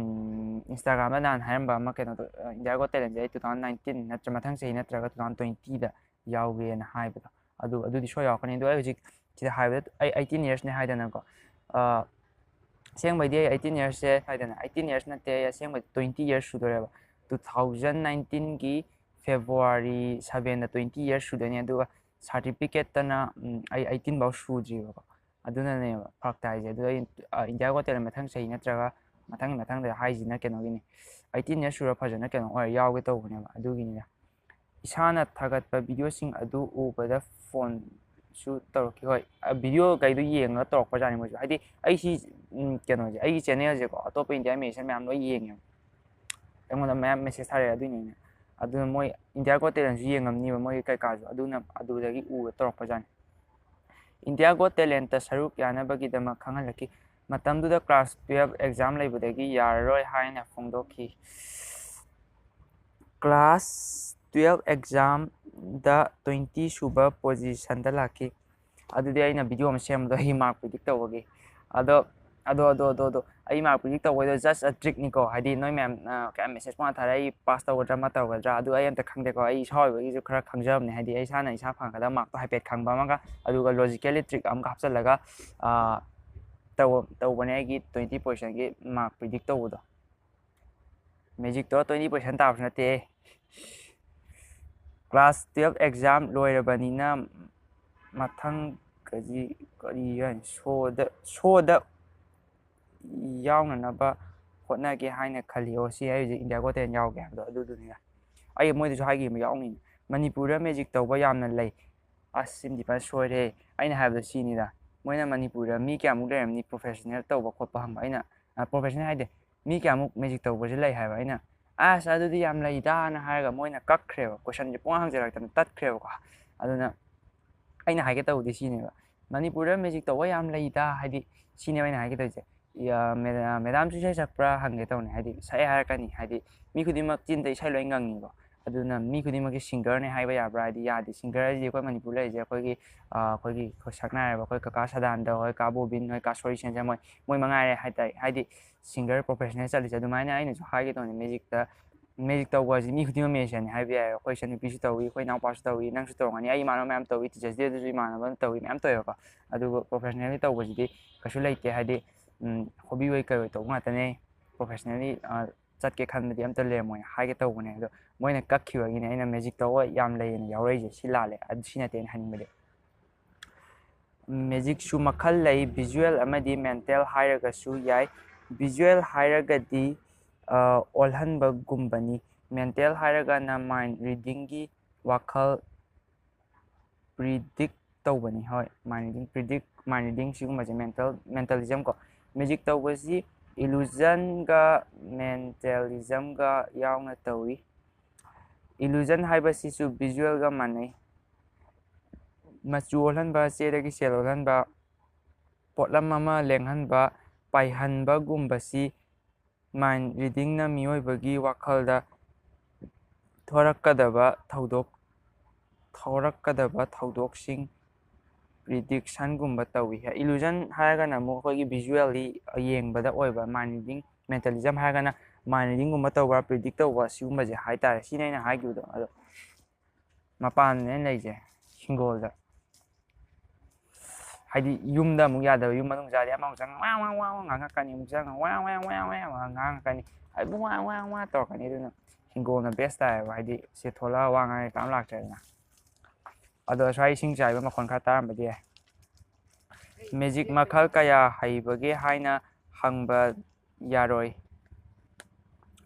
Instagramꯗ ꯅꯍꯥꯟ ꯍꯥꯏꯔꯝꯕ ꯑꯃ, ꯀꯩꯅꯣꯗꯣ, India Got Talentꯁꯦ ꯑꯩ two thousand nineteen ꯅꯠꯇ꯭ꯔ ꯃꯊꯪ ꯆꯍꯤ ꯅꯠꯇ꯭ꯔꯒ two thousand twentyꯗ ꯌꯥꯎꯒꯦꯅ ꯍꯥꯏꯕꯗꯣ, ꯑꯗꯨ ꯑꯗꯨꯗꯤ ꯁꯣꯏ ꯌꯥꯎꯔꯛꯀꯅꯤ꯫ ꯑꯗꯣ ꯑꯩ ꯍꯧꯖꯤꯛ ꯁꯤꯗ ꯍꯥꯏꯕꯗ ꯑꯩ eighteenꯅꯤ ꯍꯥꯏꯗꯅꯀꯣ꯫ ꯑꯁꯦꯡꯕꯩꯗꯤ ꯑꯩ eighteen yearsꯁꯦ ꯍꯥꯏꯗꯅ, eighteen years ꯅꯠꯇꯦ, ꯑꯩ ꯑꯁꯦꯡꯕꯗꯤ twenty years ꯁꯨꯗꯣꯔꯦꯕ꯫ Two thousand nineteenꯒꯤ February sevenꯗ twenty years ꯁꯨꯗꯣꯏꯅꯦ꯫ ꯑꯗꯨꯒ ꯁꯥꯔꯇꯤꯐꯤꯀꯦꯠꯇꯅ ꯑꯩ ꯑꯩꯇꯤꯟ ꯐꯥꯎ ꯁꯨꯗ꯭ꯔꯤꯕꯀꯣ꯫ ꯑꯗꯨꯅꯅꯦꯕ ꯐꯔꯛ ꯇꯥꯏꯁꯦ꯫ ꯑꯗꯨ ꯑꯩ ꯏꯟꯗꯤꯌꯥ ꯒꯣꯠ ꯇꯦꯂꯦꯟ ꯃꯊꯪ ꯆꯍꯤ ꯅꯠꯇ꯭ꯔꯒ ꯃꯊꯪꯒꯤ ꯃꯊꯪꯗ ꯍꯥꯏꯁꯤꯅ ꯀꯩꯅꯣꯒꯤꯅꯤ, ꯑꯩꯇꯤꯟ ꯌꯔꯁ ꯁꯨꯔ ꯐꯖꯅ ꯀꯩꯅꯣ ꯑꯣꯏꯔ ꯌꯥꯎꯒꯦ ꯇꯧꯕꯅꯦꯕ꯫ ꯑꯗꯨꯒꯤꯅꯤꯗ ꯏꯁꯥꯅ ꯊꯥꯒꯠꯄ ꯚꯤꯗꯤꯑꯣꯁꯤꯡ ꯑꯗꯨ ꯎꯕꯗ ꯐꯣꯟꯁꯨ ꯇꯧꯔꯛꯈꯤ꯫ ꯍꯣꯏ, ꯚꯤꯗꯤꯑꯣ ꯀꯩꯗꯣ ꯌꯦꯡꯉꯒ ꯇꯧꯔꯛꯄꯖꯥꯠꯅꯤ ꯃꯣꯏꯁꯨ꯫ ꯍꯥꯏꯗꯤ ꯑꯩꯁꯤ ꯀꯩꯅꯣꯁꯦ, ꯑꯩꯒꯤ ꯆꯦꯅꯦꯜꯁꯦꯀꯣ, ꯑꯇꯣꯞꯄ ꯏꯟꯗꯤꯌꯥ ꯃꯦꯁꯦꯖ ꯃꯌꯥꯝ ꯂꯣꯏ ꯌꯦꯡꯉꯦꯕ꯫ ꯑꯩꯉꯣꯟꯗ ꯃꯌꯥꯝ ꯃꯦꯁꯦꯖ ꯊꯥꯔꯛꯑꯦ꯫ ꯑꯗꯨꯏꯅꯦ ꯑꯩꯅ, ꯑꯗꯨꯅ ꯃꯣꯏ ꯏꯟꯗꯤꯌꯥ ꯒꯣꯠ ꯇꯦꯂꯦꯟꯁꯨ ꯌꯦꯡꯉꯝꯅꯤꯕ ꯃꯣꯏꯒꯤ ꯀꯩꯀꯥꯁꯨ꯫ ꯑꯗꯨꯅ ꯑꯗꯨꯗꯒꯤ ꯎꯔ ꯇꯧꯔꯛꯄꯖꯥꯠꯅꯤ꯫ ꯏꯟꯗꯤꯌꯥ ꯒꯣꯠ ꯇꯦꯂꯦꯟꯇ ꯁꯔꯨꯛ ꯌꯥꯅꯕꯒꯤꯗꯃꯛ ꯈꯪꯍꯜꯂꯛꯈꯤ꯫ ꯃꯇꯝꯗꯨꯗ ꯀ꯭ꯂꯥꯁ ꯇꯨꯌꯦꯜꯞ ꯑꯦꯛꯖꯥꯝ ꯂꯩꯕꯗꯒꯤ ꯌꯥꯔꯔꯣꯏ ꯍꯥꯏꯅ ꯐꯣꯡꯗꯣꯛꯈꯤ꯫ ꯀ꯭ꯂꯥꯁ ꯇꯨꯌꯦꯜꯞ ꯑꯦꯛꯖꯥꯝꯗ ꯇ꯭ꯋꯦꯟꯇꯤ ꯁꯨꯕ ꯄꯣꯖꯤꯁꯟꯗ ꯂꯥꯛꯈꯤ꯫ ꯑꯗꯨꯗꯤ ꯑꯩꯅ ꯚꯤꯗꯤꯑꯣ ꯑꯃ ꯁꯦꯝꯕꯗꯣ ꯑꯩꯒꯤ ꯃꯥꯔꯛ ꯄ꯭ꯔꯤꯗꯤꯛ ꯇꯧꯕꯒꯤ꯫ ꯑꯗꯣ ꯑꯗꯣ ꯑꯗꯣ ꯑꯗꯣ ꯑꯗꯣ ꯑꯩ ꯃꯥꯔꯛ ꯄ꯭ꯔꯤꯗꯤꯛ ꯇꯧꯕꯩꯗꯣ just a trickꯅꯤꯀꯣ꯫ ꯍꯥꯏꯗꯤ ꯅꯣꯏ ꯃꯌꯥꯝ ꯀꯌꯥꯝ ꯃꯦꯁꯦꯖ ꯄꯨꯡꯊꯥ ꯊꯥꯔꯛꯑꯦ, ꯑꯩ ꯄꯥꯁ ꯇꯧꯒꯗ꯭ꯔꯥ ꯑꯃ ꯇꯧꯒꯗ꯭ꯔꯥ, ꯑꯗꯨ ꯑꯩ ꯑꯝꯇ ꯈꯪꯗꯦꯀꯣ꯫ ꯑꯩ ꯏꯁꯥ ꯑꯣꯏꯕꯒꯤꯁꯨ ꯈꯔ ꯈꯪꯖꯕꯅꯦ꯫ ꯍꯥꯏꯗꯤ ꯑꯩ ꯏꯁꯥꯅ ꯏꯁꯥ ꯐꯪꯒꯗꯕ ꯃꯥꯔꯛꯇꯣ ꯍꯥꯏꯐꯦꯠ ꯈꯪꯕ ꯑꯃꯒ, ꯑꯗꯨꯒ ꯂꯣꯖꯤꯀꯦꯜꯂꯤ ꯇ꯭ꯔꯤꯛ ꯑꯃꯒ ꯍꯥꯞꯆꯤꯜꯂꯒ ꯇꯧꯕꯅꯦ ꯑꯩꯒꯤ ꯇ꯭ꯋꯦꯟꯇꯤ ꯄꯣꯖꯤꯁꯟꯒꯤ ꯃꯥꯔꯛ ꯄ꯭ꯔꯤꯗꯤꯛ ꯇꯧꯕꯗꯣ꯫ ꯃꯦꯖꯤꯛꯇꯣ ꯇ꯭ꯋꯦꯟꯇꯤ ꯄꯣꯖꯤꯁꯟ ꯇꯥꯕꯁꯨ ꯅꯠꯇꯦ꯫ ꯀ꯭ꯂꯥꯁ ꯇꯨꯌꯦꯜꯞ ꯑꯦꯛꯖꯥꯝ ꯂꯣꯏꯔꯕꯅꯤꯅ ꯃꯊꯪ ꯀꯔꯤ ꯀꯔꯤ ꯍꯥꯏꯅꯤ, ꯁꯣꯗ ꯁꯣꯗ ꯌꯥꯎꯅꯅꯕ ꯍꯣꯠꯅꯒꯦ ꯍꯥꯏꯅ ꯈꯜꯂꯤ꯫ ꯑꯣ, ꯁꯤ ꯑꯩ ꯍꯧꯖꯤꯛ ꯏꯟꯗꯤꯌꯥ ꯒꯣꯠ ꯇꯦꯂꯦꯟ ꯌꯥꯎꯒꯦ ꯍꯥꯏꯕꯗꯣ ꯑꯗꯨꯗꯨꯅꯤꯗ꯫ ꯑꯩ ꯃꯣꯏꯗꯁꯨ ꯍꯥꯏꯈꯤꯕ ꯌꯥꯎꯅꯤ, ꯃꯅꯤꯄꯨꯔꯗ ꯃꯦꯖꯤꯛ ꯇꯧꯕ ꯌꯥꯝꯅ ꯂꯩ꯫ ꯑꯁ, ꯁꯤꯃꯗꯤ ꯐꯖꯅ ꯁꯣꯏꯔꯦ꯫ ꯑꯩꯅ ꯍꯥꯏꯕꯗꯣ ꯁꯤꯅꯤꯗ, ꯃꯣꯏꯅ ꯃꯅꯤꯄꯨꯔꯗ ꯃꯤ ꯀꯌꯥꯃꯨꯛ ꯂꯩꯔꯝꯅꯤ ꯄ꯭ꯔꯣꯐꯦꯁꯅꯦꯜ ꯇꯧꯕ ꯈꯣꯠꯄ ꯍꯪꯕ꯫ ꯑꯩꯅ ꯄ꯭ꯔꯣꯐꯦꯁꯅꯦꯜ ꯍꯥꯏꯗꯤ ꯃꯤ ꯀꯌꯥꯃꯨꯛ ꯃꯦꯖꯤꯛ ꯇꯧꯕꯁꯦ ꯂꯩ ꯍꯥꯏꯕ꯫ ꯑꯩꯅ ꯑꯁ, ꯑꯗꯨꯗꯤ ꯌꯥꯝ ꯂꯩꯗꯥꯅ ꯍꯥꯏꯔꯒ ꯃꯣꯏꯅ ꯀꯛꯈ꯭ꯔꯦꯕ, ꯀꯣꯏꯁꯟꯁꯦ ꯄꯨꯡꯍꯪ ꯍꯪꯖꯔꯛꯇꯅ ꯇꯠꯈ꯭ꯔꯦꯕꯀꯣ꯫ ꯑꯗꯨꯅ ꯑꯩꯅ ꯍꯥꯏꯒꯦ ꯇꯧꯕꯗꯤ ꯁꯤꯅꯦꯕ, ꯃꯅꯤꯄꯨꯔꯗ ꯃꯦꯖꯤꯛ ꯇꯧꯕ ꯌꯥꯝ ꯂꯩꯗ, ꯍꯥꯏꯗꯤ ꯁꯤꯅꯦꯕ ꯑꯩꯅ ꯍꯥꯏꯒꯦ ꯇꯧꯔꯤꯁꯦ꯫ ꯃꯦꯗꯥꯝꯁꯨ ꯏꯁꯩ ꯁꯛꯄ꯭ꯔꯥ ꯍꯪꯒꯦ ꯇꯧꯅꯤ꯫ ꯍꯥꯏꯗꯤ ꯁꯛꯑꯦ ꯍꯥꯏꯔꯛꯀꯅꯤ꯫ ꯍꯥꯏꯗꯤ ꯃꯤ ꯈꯨꯗꯤꯡꯃꯛ ꯆꯤꯟꯗ ꯏꯁꯩ ꯂꯣꯏ ꯉꯪꯉꯤꯀꯣ꯫ ꯑꯗꯨꯅ ꯃꯤ ꯈꯨꯗꯤꯡꯃꯛꯀꯤ ꯁꯤꯡꯒꯔꯅꯦ ꯍꯥꯏꯕ ꯌꯥꯕ꯭ꯔꯥ? ꯍꯥꯏꯗꯤ ꯌꯥꯗꯦ꯫ ꯁꯤꯡꯒꯔ ꯍꯥꯏꯁꯤꯗꯤ ꯑꯩꯈꯣꯏ ꯃꯅꯤꯄꯨꯔ ꯂꯩꯔꯤꯁꯦ ꯑꯩꯈꯣꯏꯒꯤ ꯑꯩꯈꯣꯏꯒꯤ ꯑꯩꯈꯣꯏ ꯁꯛꯅꯥꯏꯔꯕ ꯑꯩꯈꯣꯏ ꯀꯀꯥ ꯁꯗꯥꯅꯟꯗ ꯍꯣꯏ, ꯀꯥ ꯕꯣꯕꯤꯟ ꯍꯣꯏ, ꯀꯥ ꯁꯣꯔꯤ ꯁꯦꯟꯖꯝ ꯍꯣꯏ, ꯃꯣꯏ ꯃꯉꯥꯏꯔꯦ ꯍꯥꯏꯇꯥꯔꯦ꯫ ꯍꯥꯏꯗꯤ ꯁꯤꯡꯒꯔ ꯄ꯭ꯔꯣꯐꯦꯁꯅꯦꯜ ꯆꯠꯂꯤꯁꯦ꯫ ꯑꯗꯨꯃꯥꯏꯅ ꯑꯩꯅꯁꯨ ꯍꯥꯏꯒꯦ ꯇꯧꯅꯤ, ꯃꯦꯖꯤꯛꯇ ꯃꯦꯖꯤꯛ ꯇꯧꯕ ꯑꯁꯤ ꯃꯤ ꯈꯨꯗꯤꯡꯃꯛ ꯃꯦꯖꯤꯁꯤꯌꯥꯟꯅꯤ ꯍꯥꯏꯕ ꯌꯥꯏ꯫ ꯑꯩꯈꯣꯏ ꯏꯆꯟꯅꯨꯄꯤꯁꯨ ꯇꯧꯏ, ꯑꯩꯈꯣꯏ ꯏꯅꯥꯎꯄꯥꯁꯨ ꯇꯧꯏ, ꯅꯪꯁꯨ ꯇꯧꯔꯝꯒꯅꯤ꯫ ꯑꯩ ꯏꯃꯥꯟꯅꯕ ꯃꯌꯥꯝ ꯇꯧꯏ, ꯇꯤꯆꯔꯁ ꯗꯦꯗꯁꯨ ꯏꯃꯥꯟꯅꯕꯅ ꯇꯧꯏ, ꯃꯌꯥꯝ ꯇꯧꯋꯦꯕꯀꯣ꯫ ꯑꯗꯨꯕꯨ ꯄ꯭ꯔꯣꯐꯦꯁꯅꯦꯜꯂꯤ ꯇꯧꯕꯁꯤꯗꯤ ꯀꯩꯁꯨ ꯂꯩꯇꯦ꯫ ꯍꯥꯏꯗꯤ ꯍꯣꯕꯤ ꯑꯣꯏ ꯀꯩ ꯑꯣꯏ ꯇꯧꯕ ꯉꯥꯛꯇꯅꯦ꯫ ꯄ꯭ꯔꯣꯐꯦꯁꯅꯦꯜꯂꯤ ꯆꯠꯀꯦ ꯈꯟꯕꯗꯤ ꯑꯝꯇ ꯂꯩꯔꯝꯃꯣꯏ ꯍꯥꯏꯒꯦ ꯇꯧꯕꯅꯦ꯫ ꯑꯗꯣ ꯃꯣꯏꯅ ꯀꯛꯈꯤꯕꯒꯤꯅꯦ ꯑꯩꯅ ꯃꯦꯖꯤꯛ ꯇꯧꯕ ꯌꯥꯝ ꯂꯩꯌꯦꯅ ꯌꯥꯎꯔꯛꯏꯁꯦ꯫ ꯁꯤ ꯂꯥꯜꯂꯦ, ꯑꯗꯨ ꯁꯤ ꯅꯠꯇꯦ ꯑꯩꯅ ꯍꯥꯏꯅꯤꯡꯕꯗꯤ꯫ ꯃꯦꯖꯤꯛꯁꯨ ꯃꯈꯜ ꯂꯩ, ꯚꯤꯖꯨꯋꯦꯜ ꯑꯃꯗꯤ ꯃꯦꯟꯇꯦꯜ ꯍꯥꯏꯔꯒꯁꯨ ꯌꯥꯏ꯫ ꯚꯤꯖꯨꯋꯦꯜ ꯍꯥꯏꯔꯒꯗꯤ ꯑꯣꯜꯍꯟꯕꯒꯨꯝꯕꯅꯤ꯫ ꯃꯦꯟꯇꯦꯜ ꯍꯥꯏꯔꯒꯅ ꯃꯥꯏꯟ ꯔꯤꯗꯤꯡꯒꯤ ꯋꯥꯈꯜ ꯄ꯭ꯔꯤꯗꯤꯛ ꯇꯧꯕꯅꯤ꯫ ꯍꯣꯏ, mind reading, predict, mind reading ꯁꯤꯒꯨꯝꯕꯁꯦ ꯃꯦꯟꯇꯦꯜ, ꯃꯦꯟꯇꯦꯂꯤꯖꯝ ꯀꯣ꯫ ꯃꯦꯖꯤꯛ ꯇꯧꯕꯁꯤ ꯏꯂꯨꯖꯟꯒ ꯃꯦꯟꯇꯦꯂꯤꯖꯝꯒ ꯌꯥꯎꯅ ꯇꯧꯏ꯫ ꯏꯂꯨꯖꯟ ꯍꯥꯏꯕꯁꯤꯁꯨ ꯚꯤꯖꯨꯋꯦꯜꯒ ꯃꯥꯟꯅꯩ꯫ ꯃꯆꯨ ꯑꯣꯜꯍꯟꯕ, ꯆꯦꯗꯒꯤ ꯁꯦꯜ ꯑꯣꯜꯍꯟꯕ, ꯄꯣꯠꯂꯝ ꯑꯃ ꯂꯦꯡꯍꯟꯕ, ꯄꯥꯏꯍꯟꯕꯒꯨꯝꯕꯁꯤ ꯃꯥꯏꯟ ꯔꯤꯗꯤꯡꯅ ꯃꯤꯑꯣꯏꯕꯒꯤ ꯋꯥꯈꯜꯗ ꯊꯣꯔꯛꯀꯗꯕ ꯊꯧꯗꯣꯛ, ꯊꯣꯔꯛꯀꯗꯕ ꯊꯧꯗꯣꯛꯁꯤꯡ ꯄ꯭ꯔꯤꯗꯤꯛꯁꯟꯒꯨꯝꯕ ꯇꯧꯏ꯫ ꯏꯂꯨꯖꯟ ꯍꯥꯏꯔꯒꯅ ꯑꯃꯨꯛ ꯑꯩꯈꯣꯏꯒꯤ ꯚꯤꯖꯨꯋꯦꯜꯂꯤ ꯌꯦꯡꯕꯗ ꯑꯣꯏꯕ, ꯃꯥꯏꯟ ꯔꯤꯗꯤꯡ, ꯃꯦꯟꯇꯦꯂꯤꯖꯝ ꯍꯥꯏꯔꯒꯅ ꯃꯥꯏꯟ ꯔꯤꯗꯤꯡꯒꯨꯝꯕ ꯇꯧꯕ, ꯄ꯭ꯔꯤꯗꯤꯛ ꯇꯧꯕ, ꯁꯤꯒꯨꯝꯕꯁꯦ ꯍꯥꯏꯇꯥꯔꯦ꯫ ꯁꯤꯅꯦ ꯑꯩꯅ ꯍꯥꯏꯈꯤꯕꯗꯣ꯫ ꯑꯗꯣ ꯃꯄꯥꯟꯗꯅꯦ ꯑꯩꯅ ꯂꯩꯁꯦ, ꯍꯤꯡꯒꯣꯜꯗ꯫ ꯍꯥꯏꯗꯤ ꯌꯨꯝꯗ ꯑꯃꯨꯛ ꯌꯥꯗꯕ, ꯌꯨꯝ ꯃꯅꯨꯡ ꯆꯪꯉꯗꯤ ꯑꯃꯃꯨꯛ ꯆꯪꯉ ꯋꯥ ꯋꯥ ꯋꯥ ꯋꯥ ꯉꯥꯡꯉꯛꯀꯅꯤ, ꯑꯃꯨꯛ ꯆꯪꯉ ꯋꯥ ꯋꯥ ꯋꯥ ꯋꯥ ꯋꯥ ꯉꯥꯡꯉꯛꯀꯅꯤ, ꯍꯥꯏꯗꯤ ꯋꯥ ꯋꯥ ꯋꯥ ꯇꯧꯔꯛꯀꯅꯤ꯫ ꯑꯗꯨꯅ ꯍꯤꯡꯒꯣꯜꯅ ꯕꯦꯁ ꯇꯥꯏꯌꯦꯕ, ꯍꯥꯏꯗꯤ ꯁꯤ ꯊꯣꯛꯂꯛꯑ ꯋꯥ ꯉꯥꯡꯉꯦ ꯀꯅꯥꯝ ꯂꯥꯛꯇ꯭ꯔꯦꯗꯅ꯫ ꯑꯗꯣ ꯁ꯭ꯋꯥꯏ ꯏꯁꯤꯡ ꯆꯥꯏꯕ ꯃꯈꯣꯟ ꯈꯔ ꯇꯥꯔꯝꯕꯗꯤ ꯌꯥꯏ꯫ ꯃꯦꯖꯤꯛ ꯃꯈꯜ ꯀꯌꯥ ꯍꯩꯕꯒꯦ ꯍꯥꯏꯅ ꯍꯪꯕ ꯌꯥꯔꯣꯏ꯫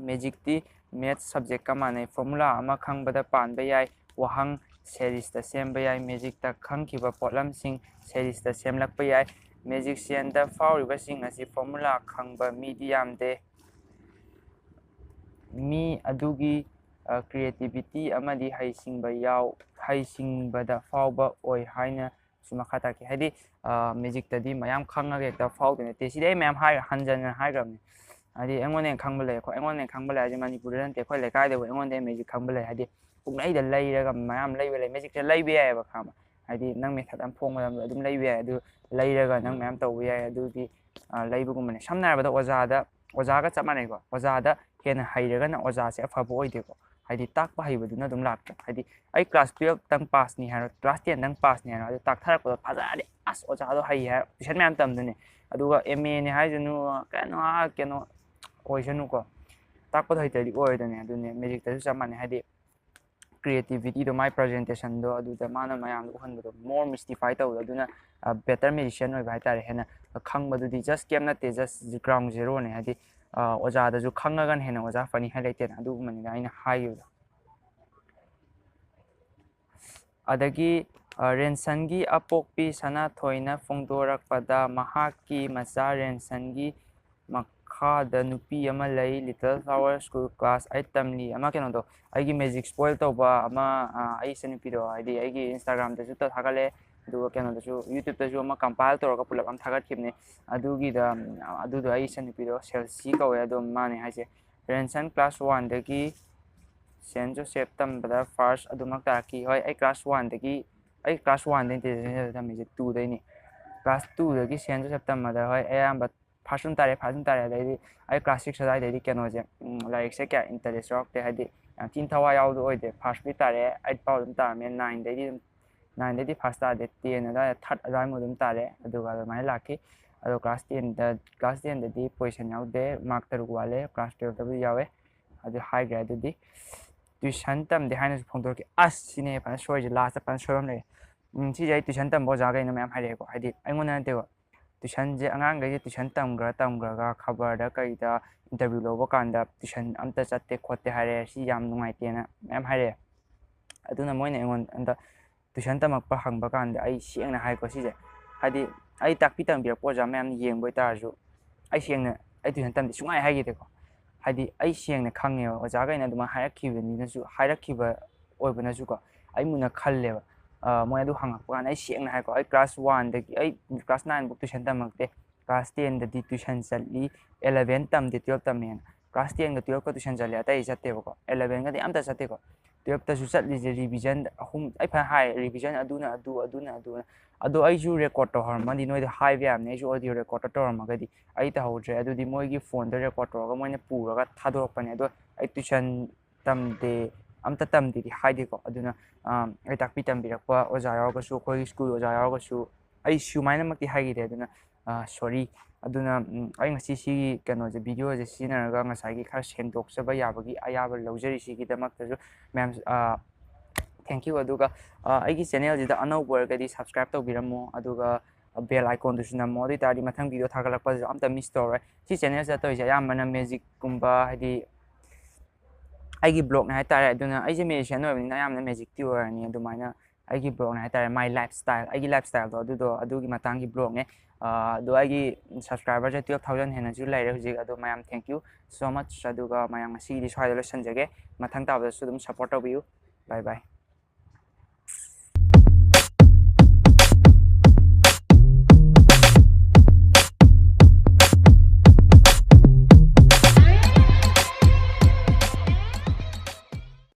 ꯃꯦꯖꯤꯛꯇꯤ ꯃꯦꯠꯁ ꯁꯕꯖꯦꯛꯀ ꯃꯥꯟꯅꯩ꯫ ꯐꯣꯔꯃꯨꯂꯥ ꯑꯃ ꯈꯪꯕꯗ ꯄꯥꯟꯕ ꯌꯥꯏ, ꯋꯥꯍꯪ ꯁꯦꯔꯤꯁꯇ ꯁꯦꯝꯕ ꯌꯥꯏ, ꯃꯦꯖꯤꯛꯇ ꯈꯪꯈꯤꯕ ꯄꯣꯠꯂꯝꯁꯤꯡ ꯁꯦꯔꯤꯁꯇ ꯁꯦꯝꯂꯛꯄ ꯌꯥꯏ꯫ ꯃꯦꯖꯤꯛꯁꯤꯌꯟꯗ ꯐꯥꯎꯔꯤꯕꯁꯤꯡ ꯑꯁꯤ ꯐꯣꯔꯃꯨꯂꯥ ꯈꯪꯕ ꯃꯤꯗꯤ ꯌꯥꯝꯗꯦ꯫ ꯃꯤ ꯑꯗꯨꯒꯤ ꯀ꯭ꯔꯤꯌꯦꯇꯤꯕꯤꯇꯤ ꯑꯃꯗꯤ ꯍꯩꯁꯤꯡꯕ ꯌꯥꯎ-, ꯍꯩꯁꯤꯡꯕꯗ ꯐꯥꯎꯕ ꯑꯣꯏ ꯍꯥꯏꯅ ꯁꯨ ꯃꯈꯥ ꯇꯥꯛꯀꯦ꯫ ꯍꯥꯏꯗꯤ ꯃꯦꯖꯤꯛꯇꯗꯤ ꯃꯌꯥꯝ ꯈꯪꯉꯒ ꯍꯦꯛꯇ ꯐꯥꯎꯗꯣꯏ ꯅꯠꯇꯦ꯫ ꯁꯤꯗꯤ ꯑꯩ ꯃꯌꯥꯝ ꯍꯥꯏ-, ꯍꯟꯖꯟꯅ ꯍꯥꯏꯈ꯭ꯔꯕꯅꯤ꯫ ꯍꯥꯏꯗꯤ ꯑꯩꯉꯣꯟꯗ ꯍꯦꯟꯅ ꯈꯪꯕ ꯂꯩ, ꯑꯩꯈꯣꯏ, ꯑꯩꯉꯣꯟꯗ ꯍꯦꯟꯅ ꯈꯪꯕ ꯂꯩ ꯍꯥꯏꯁꯦ ꯃꯅꯤꯄꯨꯔꯗ ꯅꯠꯇꯦ, ꯑꯩꯈꯣꯏ ꯂꯩꯀꯥꯏꯗꯕꯨ ꯑꯩꯉꯣꯟꯗ ꯍꯦꯟꯅ ꯃꯦꯖꯤꯛ ꯈꯪꯕ ꯂꯩ꯫ ꯍꯥꯏꯗꯤ ꯄꯨꯡꯂꯩꯗ ꯂꯩꯔꯒ ꯃꯌꯥꯝ ꯂꯩꯕ ꯂꯩ꯫ ꯃꯦꯖꯤꯛꯁꯦ ꯂꯩꯕ ꯌꯥꯏꯑꯕ, ꯈꯪꯉꯕ? ꯍꯥꯏꯗꯤ ꯅꯪ ꯃꯦꯊꯠ ꯑꯃ ꯐꯣꯡꯕ ꯃꯇꯝꯗ ꯑꯗꯨꯝ ꯂꯩꯕ ꯌꯥꯏ꯫ ꯑꯗꯨ ꯂꯩꯔꯒ ꯅꯪ ꯃꯌꯥꯝ ꯇꯧꯕ ꯌꯥꯏ꯫ ꯑꯗꯨꯗꯤ ꯂꯩꯕꯒꯨꯝꯕꯅꯦ꯫ ꯁꯝꯅ ꯍꯥꯏꯔꯕꯗ ꯑꯣꯖꯥꯗ, ꯑꯣꯖꯥꯒ ꯆꯞ ꯃꯥꯟꯅꯩꯀꯣ꯫ ꯑꯣꯖꯥꯗ ꯍꯦꯟꯅ ꯍꯩꯔꯒꯅ ꯑꯣꯖꯥꯁꯦ ꯑꯐꯕ ꯑꯣꯏꯗꯦꯀꯣ꯫ ꯍꯥꯏꯗꯤ ꯇꯥꯛꯄ ꯍꯩꯕꯗꯨꯅ ꯑꯗꯨꯝ ꯂꯥꯛꯇ꯭ꯔꯦ꯫ ꯍꯥꯏꯗꯤ ꯑꯩ ꯀ꯭ꯂꯥꯁ ꯇꯨꯌꯦꯜꯞꯇꯪ ꯄꯥꯁꯅꯤ ꯍꯥꯏꯔꯣ, ꯀ꯭ꯂꯥꯁ ꯇꯦꯟꯗꯪ ꯄꯥꯁꯅꯤ ꯍꯥꯏꯔꯣ, ꯑꯗꯨ ꯇꯥꯛꯊꯔꯛꯄꯗꯣ ꯐꯖꯔꯗꯤ ꯑꯁ ꯑꯣꯖꯥꯗꯣ ꯍꯩ ꯍꯥꯏꯔ ꯇꯨꯏꯁꯟ ꯃꯌꯥꯝ ꯇꯝꯗꯣꯏꯅꯦ꯫ ꯑꯗꯨꯒ ꯑꯦꯝ ꯑꯦꯅꯦ ꯍꯥꯏꯁꯅꯨ, ꯀꯩꯅꯣ, ꯑꯥ, ꯀꯩꯅꯣ ꯑꯣꯏꯁꯅꯨꯀꯣ, ꯇꯥꯛꯄꯗꯣ ꯍꯩꯇ꯭ꯔꯗꯤ ꯑꯣꯏꯔꯣꯏꯗꯅꯦ꯫ ꯑꯗꯨꯅꯦ, ꯃ꯭ꯌꯨꯖꯤꯛꯇꯁꯨ ꯆꯞ ꯃꯥꯟꯅꯩ꯫ ꯍꯥꯏꯗꯤ ꯀ꯭ꯔꯤꯌꯦꯇꯤꯕꯤꯇꯤꯗꯣ, ꯃꯥꯏ ꯄ꯭ꯔꯖꯦꯟꯇꯦꯁꯟꯗꯣ, ꯑꯗꯨꯗ ꯃꯥꯅ ꯃꯌꯥꯝꯗꯣ ꯎꯍꯟꯕꯗꯣ ꯃꯣꯔ ꯃꯤꯁꯇꯤꯐꯥꯏ ꯇꯧꯕꯗꯣ, ꯑꯗꯨꯅ ꯕꯦꯇꯔ ꯃ꯭ꯌꯨꯖꯤꯁꯤꯌꯥꯟ ꯑꯣꯏꯕ ꯍꯥꯏꯇꯥꯔꯦ꯫ ꯍꯦꯟꯅ ꯈꯪꯕꯗꯨꯗꯤ ꯖꯁ ꯀꯦꯝ ꯅꯠꯇꯦ, ꯖꯁ ꯒ꯭ꯔꯥꯎꯟ ꯖꯦꯔꯣꯅꯦ꯫ ꯍꯥꯏꯗꯤ ꯑꯣꯖꯥꯗꯁꯨ ꯈꯪꯉꯒꯅ ꯍꯦꯟꯅ ꯑꯣꯖꯥ ꯐꯅꯤ ꯍꯥꯏ ꯂꯩꯇꯦꯅ꯫ ꯑꯗꯨꯒꯨꯝꯕꯅꯤꯗ ꯑꯩꯅ ꯍꯥꯏꯈꯤꯕꯗꯣ꯫ ꯑꯗꯒꯤ ꯔꯦꯟꯁꯟꯒꯤ ꯑꯄꯣꯛꯄꯤ ꯁꯅꯥꯊꯣꯏꯅ ꯐꯣꯡꯗꯣꯔꯛꯄꯗ, ꯃꯍꯥꯛꯀꯤ ꯃꯆꯥ ꯔꯦꯟꯁꯟꯒꯤ ꯃꯈꯥꯗ ꯅꯨꯄꯤ ꯑꯃ ꯂꯩ, little flower school, class eight ꯇꯝꯂꯤ꯫ ꯑꯃ ꯀꯩꯅꯣꯗꯣ, ꯑꯩꯒꯤ ꯃꯦꯖꯤꯛ ꯁ꯭ꯄꯣꯏꯜ ꯇꯧꯕ ꯑꯃ, ꯑꯩ ꯏꯆꯟꯅꯨꯄꯤꯗꯣ, ꯍꯥꯏꯗꯤ ꯑꯩꯒꯤ ꯏꯟꯁꯇꯥꯒ꯭ꯔꯥꯝꯗꯁꯨ ꯊꯥꯒꯠꯂꯦ, ꯑꯗꯨꯒ ꯀꯩꯅꯣꯗꯁꯨ, ꯌꯨꯇ꯭ꯌꯨꯕꯇꯁꯨ ꯑꯃ ꯀꯝꯄꯥꯏꯜ ꯇꯧꯔꯒ ꯄꯨꯂꯞ ꯑꯃ ꯊꯥꯒꯠꯈꯤꯕꯅꯦ꯫ ꯑꯗꯨꯒꯤꯗ, ꯑꯗꯨꯗꯣ ꯑꯩ ꯏꯆꯟꯅꯨꯄꯤꯗꯣ ꯁꯦꯜꯁꯤ ꯀꯧꯋꯦ꯫ ꯑꯗꯣ ꯃꯥꯅꯦ ꯍꯥꯏꯁꯦ, ꯔꯦꯟꯁꯟ ꯀ꯭ꯂꯥꯁ ꯋꯥꯟꯗꯒꯤ ꯁꯦꯟ ꯖꯣꯁꯦꯞ ꯇꯝꯕꯗ ꯐꯥꯔꯁ ꯑꯗꯨꯃꯛ ꯇꯥꯔꯛꯈꯤ꯫ ꯍꯣꯏ, ꯑꯩ ꯀ꯭ꯂꯥꯁ ꯋꯥꯟꯗꯒꯤ, ꯑꯩ ꯀ꯭ꯂꯥꯁ ꯋꯥꯟꯗꯩ ꯅꯠꯇꯦ ꯁꯦꯟ ꯖꯣꯁꯦꯞ ꯇꯝꯃꯤꯁꯦ, ꯇꯨꯗꯩꯅꯦ꯫ ꯀ꯭ꯂꯥꯁ ꯇꯨꯗꯒꯤ ꯁꯦꯟ ꯖꯣꯁꯦꯞ ꯇꯝꯕꯗ, ꯍꯣꯏ, ꯑꯌꯥꯝꯕ ꯐꯥꯔꯁ ꯑꯗꯨꯝ ꯇꯥꯔꯛꯑꯦ, ꯐꯥꯔꯁ ꯑꯗꯨꯝ ꯇꯥꯔꯛꯑꯦ꯫ ꯑꯗꯩꯗꯤ ꯑꯩ ꯀ꯭ꯂꯥꯁ ꯁꯤꯛꯁ ꯑꯗꯨꯋꯥꯏꯗꯩꯗꯤ ꯀꯩꯅꯣꯁꯦ, ꯂꯥꯏꯔꯤꯛꯁꯦ ꯀꯌꯥ ꯏꯟꯇꯔꯦꯁ ꯌꯥꯎꯔꯛꯇꯦ꯫ ꯍꯥꯏꯗꯤ ꯌꯥꯝ ꯊꯤꯅ ꯊꯋꯥꯏ ꯌꯥꯎꯕꯗꯣ ꯑꯣꯏꯗꯦ꯫ ꯐꯥꯔꯁꯄꯨꯗꯤ ꯇꯥꯔꯛꯑꯦ, ꯑꯩꯠ ꯐꯥꯎ ꯑꯗꯨꯝ ꯇꯥꯔꯝꯃꯦ, ꯅꯥꯏꯟꯗꯩꯗꯤ ꯑꯗꯨꯝ, ꯅꯥꯏꯟꯗꯩꯗꯤ ꯐꯥꯔꯁ ꯇꯥꯗꯦ, ꯇꯦꯟ ꯑꯗꯨꯋꯥꯏꯗ ꯊꯥꯔꯠ ꯑꯗꯨꯋꯥꯏꯃꯨꯛ ꯑꯗꯨꯝ ꯇꯥꯔꯛꯑꯦ꯫ ꯑꯗꯨꯒ ꯑꯗꯨꯃꯥꯏꯅ ꯂꯥꯛꯈꯤ꯫ ꯑꯗꯣ ꯀ꯭ꯂꯥꯁ ꯇꯦꯟꯗ, ꯀ꯭ꯂꯥꯁ ꯇꯦꯟꯗꯗꯤ ꯄꯣꯖꯤꯁꯟ ꯌꯥꯎꯗꯦ, ꯃꯥꯔꯛ ꯇꯔꯨꯛ ꯋꯥꯠꯂꯦ꯫ ꯀ꯭ꯂꯥꯁ ꯇꯨꯌꯦꯜꯞꯇꯕꯨꯗꯤ ꯌꯥꯎꯋꯦ꯫ ꯑꯗꯨ ꯍꯥꯏꯈ꯭ꯔꯦ꯫ ꯑꯗꯨꯗꯤ ꯇ꯭ꯋꯤꯁꯟ ꯇꯝꯗꯦ ꯍꯥꯏꯅꯁꯨ ꯐꯣꯡꯗꯣꯔꯛꯈꯤ꯫ ꯑꯁ, ꯁꯤꯅꯦ ꯐꯖꯅ ꯁꯣꯏꯔꯤꯁꯦ, ꯂꯥꯁꯇ ꯐꯖꯅ ꯁꯣꯏꯕ ꯑꯃ ꯂꯩꯔꯦ꯫ ꯎꯝ, ꯁꯤꯁꯦ ꯑꯩ ꯇ꯭ꯋꯤꯁꯟ ꯇꯝꯕ ꯑꯣꯖꯥꯈꯩꯅ ꯃꯌꯥꯝ ꯍꯥꯏꯔꯛꯑꯦꯀꯣ, ꯍꯥꯏꯗꯤ ꯑꯩꯉꯣꯟꯗ ꯅꯠꯇꯦꯕ꯫ ꯇ꯭ꯋꯤꯁꯟꯁꯦ ꯑꯉꯥꯡꯈꯩꯁꯦ ꯇ꯭ꯋꯤꯁꯟ ꯇꯝꯈ꯭ꯔ ꯇꯝꯈ꯭ꯔꯒ ꯈꯕꯔꯗ ꯀꯩꯗ ꯏꯟꯇꯔꯚ꯭ꯌꯨ ꯂꯧꯕ ꯀꯥꯟꯗ ꯇ꯭ꯋꯤꯁꯟ ꯑꯝꯇ ꯆꯠꯇꯦ ꯈꯣꯠꯇꯦ ꯍꯥꯏꯔꯛꯑꯦ, ꯁꯤ ꯌꯥꯝ ꯅꯨꯡꯉꯥꯏꯇꯦꯅ ꯃꯌꯥꯝ ꯍꯥꯏꯔꯛꯑꯦ꯫ ꯑꯗꯨꯅ ꯃꯣꯏꯅ ꯑꯩꯉꯣꯟꯗ ꯇ꯭ꯋꯤꯁꯟ ꯇꯝꯃꯛꯄ ꯍꯪꯕ ꯀꯥꯟꯗ ꯑꯩ ꯁꯦꯡꯅ ꯍꯥꯏꯀꯣ, ꯁꯤꯁꯦ ꯍꯥꯏꯗꯤ ꯑꯩ ꯇꯥꯛꯄꯤ ꯇꯝꯕꯤꯔꯛꯄ ꯑꯣꯖꯥ ꯃꯌꯥꯝ ꯌꯦꯡꯕ ꯑꯣꯏꯇꯥꯔꯁꯨ, ꯑꯩ ꯁꯦꯡꯅ ꯑꯩ ꯇ꯭ꯋꯤꯁꯟ ꯇꯝꯗꯦ ꯁꯨꯡꯍꯥꯏ ꯍꯥꯏꯈꯤꯗꯦꯀꯣ꯫ ꯍꯥꯏꯗꯤ ꯑꯩ ꯁꯦꯡꯅ ꯈꯪꯉꯦꯕ, ꯑꯣꯖꯥꯈꯩꯅ ꯑꯗꯨꯃꯥꯏꯅ ꯍꯥꯏꯔꯛꯈꯤꯕꯅꯤꯅꯁꯨ, ꯍꯥꯏꯔꯛꯈꯤꯕ ꯑꯣꯏꯕꯅꯁꯨꯀꯣ, ꯑꯩ ꯃꯨꯟꯅ ꯈꯜꯂꯦꯕ꯫ ꯑ, ꯃꯣꯏ ꯑꯗꯨ ꯍꯪꯉꯛꯄ ꯀꯥꯟꯗ ꯑꯩ ꯁꯦꯡꯅ ꯍꯥꯏꯀꯣ, ꯑꯩ ꯀ꯭ꯂꯥꯁ ꯋꯥꯟꯗꯒꯤ, ꯑꯩ ꯀ꯭ꯂꯥꯁ ꯅꯥꯏꯟꯐꯧ ꯇ꯭ꯋꯤꯁꯟ ꯇꯝꯃꯛꯇꯦ꯫ ꯀ꯭ꯂꯥꯁ ꯇꯦꯟꯗꯗꯤ ꯇ꯭ꯋꯤꯁꯟ ꯆꯠꯂꯤ, ꯑꯦꯂꯚꯦꯟ ꯇꯝꯗꯦ, ꯇꯨꯌꯦꯜꯞ ꯇꯝꯃꯦꯅ꯫ ꯀ꯭ꯂꯥꯁ ꯇꯦꯟꯒ ꯇꯨꯌꯦꯜꯞꯀ ꯇ꯭ꯋꯤꯁꯟ ꯆꯠꯂꯦ, ꯑꯇꯩ ꯆꯠꯇꯦꯕꯀꯣ꯫ ꯑꯦꯂꯚꯦꯟꯒꯗꯤ ꯑꯝꯇ ꯆꯠꯇꯦꯀꯣ꯫ ꯇꯨꯌꯦꯜꯞꯇꯁꯨ ꯆꯠꯂꯤꯁꯦ ꯔꯤꯚꯤꯖꯟ ꯑꯍꯨꯝ, ꯑꯩ ꯐꯖꯅ ꯍꯥꯏ, ꯔꯤꯚꯤꯖꯟ ꯑꯗꯨꯅ ꯑꯗꯨ, ꯑꯗꯨꯅ ꯑꯗꯨꯅ꯫ ꯑꯗꯣ ꯑꯩꯁꯨ ꯔꯦꯀꯣꯔꯠ ꯇꯧꯍꯧꯔꯝꯃꯗꯤ ꯅꯣꯏꯗ ꯍꯥꯏꯕ ꯌꯥꯕꯅꯦ, ꯑꯩꯁꯨ ꯑꯣꯗꯤꯑꯣ ꯔꯦꯀꯣꯔꯠꯇ ꯇꯧꯔꯝꯃꯒꯗꯤ꯫ ꯑꯩ ꯇꯧꯍꯧꯗ꯭ꯔꯦ꯫ ꯑꯗꯨꯗꯤ ꯃꯣꯏꯒꯤ ꯐꯣꯟꯗ ꯔꯦꯀꯣꯔꯠ ꯇꯧꯔꯒ ꯃꯣꯏꯅ ꯄꯨꯔꯒ ꯊꯥꯗꯣꯔꯛꯄꯅꯦ꯫ ꯑꯗꯣ ꯑꯩ ꯇ꯭ꯋꯤꯁꯟ ꯇꯝꯗꯦ, ꯑꯝꯇ ꯇꯝꯗꯦꯗꯤ ꯍꯥꯏꯗꯦꯀꯣ꯫ ꯑꯗꯨꯅ, ꯑ, ꯑꯩ ꯇꯥꯛꯄꯤ ꯇꯝꯕꯤꯔꯛꯄ ꯑꯣꯖꯥ ꯌꯥꯎꯔꯒꯁꯨ, ꯑꯩꯈꯣꯏꯒꯤ ꯁ꯭ꯀꯨꯜ ꯑꯣꯖꯥ ꯌꯥꯎꯔꯒꯁꯨ, ꯑꯩ ꯁꯨꯃꯥꯏꯅꯃꯛꯇꯤ ꯍꯥꯏꯈꯤꯗꯦ꯫ ꯑꯗꯨꯅ ꯁꯣꯔꯤ꯫ ꯑꯗꯨꯅ ꯎꯝ, ꯑꯩ ꯉꯁꯤ ꯁꯤꯒꯤ ꯀꯩꯅꯣꯁꯦ, ꯚꯤꯗꯤꯑꯣꯁꯦ ꯁꯤꯖꯤꯟꯅꯔꯒ ꯉꯁꯥꯏꯒꯤ ꯈꯔ ꯁꯦꯡꯗꯣꯛꯆꯕ ꯌꯥꯕꯒꯤ ꯑꯌꯥꯕ ꯂꯧꯖꯔꯤ꯫ ꯁꯤꯒꯤꯗꯃꯛꯇꯁꯨ ꯃꯌꯥꯝ ꯊꯦꯡꯛ ꯌꯨ꯫ ꯑꯗꯨꯒ ꯑ, ꯑꯩꯒꯤ ꯆꯦꯅꯦꯜꯁꯤꯗ ꯑꯅꯧꯕ ꯑꯣꯏꯔꯒꯗꯤ ꯁꯕꯁꯀ꯭ꯔꯥꯏꯕ ꯇꯧꯕꯤꯔꯝꯃꯣ, ꯑꯗꯨꯒ ꯕꯦꯜ ꯑꯥꯏꯀꯣꯟꯗꯨꯁꯨ ꯅꯝꯃꯣ꯫ ꯑꯗꯨ ꯑꯣꯏꯇꯥꯔꯗꯤ ꯃꯊꯪ ꯚꯤꯗꯤꯑꯣ ꯊꯥꯒꯠꯂꯛꯄꯗꯁꯨ ꯑꯝꯇ ꯃꯤꯁ ꯇꯧꯔꯣꯏ꯫ ꯁꯤ ꯆꯦꯅꯦꯜꯁꯤꯗ ꯇꯧꯔꯤꯁꯦ ꯑꯌꯥꯝꯕꯅ ꯃꯦꯖꯤꯛꯀꯨꯝꯕ, ꯍꯥꯏꯗꯤ ꯑꯩꯒꯤ ꯕ꯭ꯂꯣꯛꯅꯦ ꯍꯥꯏꯇꯥꯔꯦ꯫ ꯑꯗꯨꯅ ꯑꯩꯁꯦ ꯃꯦꯖꯤꯁꯤꯌꯥꯟ ꯑꯣꯏꯕꯅꯤꯅ ꯑꯌꯥꯝꯕꯅ ꯃꯦꯖꯤꯛꯇꯤ ꯑꯣꯏꯔꯅꯤ꯫ ꯑꯗꯨꯃꯥꯏꯅ ꯑꯩꯒꯤ ꯕ꯭ꯂꯣꯛꯅꯦ ꯍꯥꯏꯇꯥꯔꯦ, ꯃꯥꯏ ꯂꯥꯏꯐ ꯁ꯭ꯇꯥꯏꯜ, ꯑꯩꯒꯤ ꯂꯥꯏꯐ ꯁ꯭ꯇꯥꯏꯜꯗꯣ ꯑꯗꯨꯗꯣ, ꯑꯗꯨꯒꯤ ꯃꯇꯥꯡꯒꯤ ꯕ꯭ꯂꯣꯛꯅꯦ꯫ ꯑ, ꯑꯗꯣ ꯑꯩꯒꯤ ꯁꯕꯁꯀ꯭ꯔꯥꯏꯕꯔꯁꯦ ꯇꯨꯌꯦꯜꯞ ꯊꯥꯎꯖꯟ ꯍꯦꯟꯅꯁꯨ ꯂꯩꯔꯦ ꯍꯧꯖꯤꯛ꯫ ꯑꯗꯣ ꯃꯌꯥꯝ ꯊꯦꯡꯛ ꯌꯨ ꯁꯣ ꯃꯆ꯫ ꯑꯗꯨꯒ ꯃꯌꯥꯝ ꯉꯁꯤꯒꯤꯗꯤ ꯁ꯭ꯋꯥꯏꯗ ꯂꯣꯏꯁꯤꯟꯖꯒꯦ꯫ ꯃꯊꯪ ꯇꯥꯕꯗꯁꯨ ꯑꯗꯨꯝ ꯁꯞꯄꯣꯔꯠ ꯇꯧꯕꯤꯌꯨ꯫ ꯕꯥꯏ ꯕꯥꯏ꯫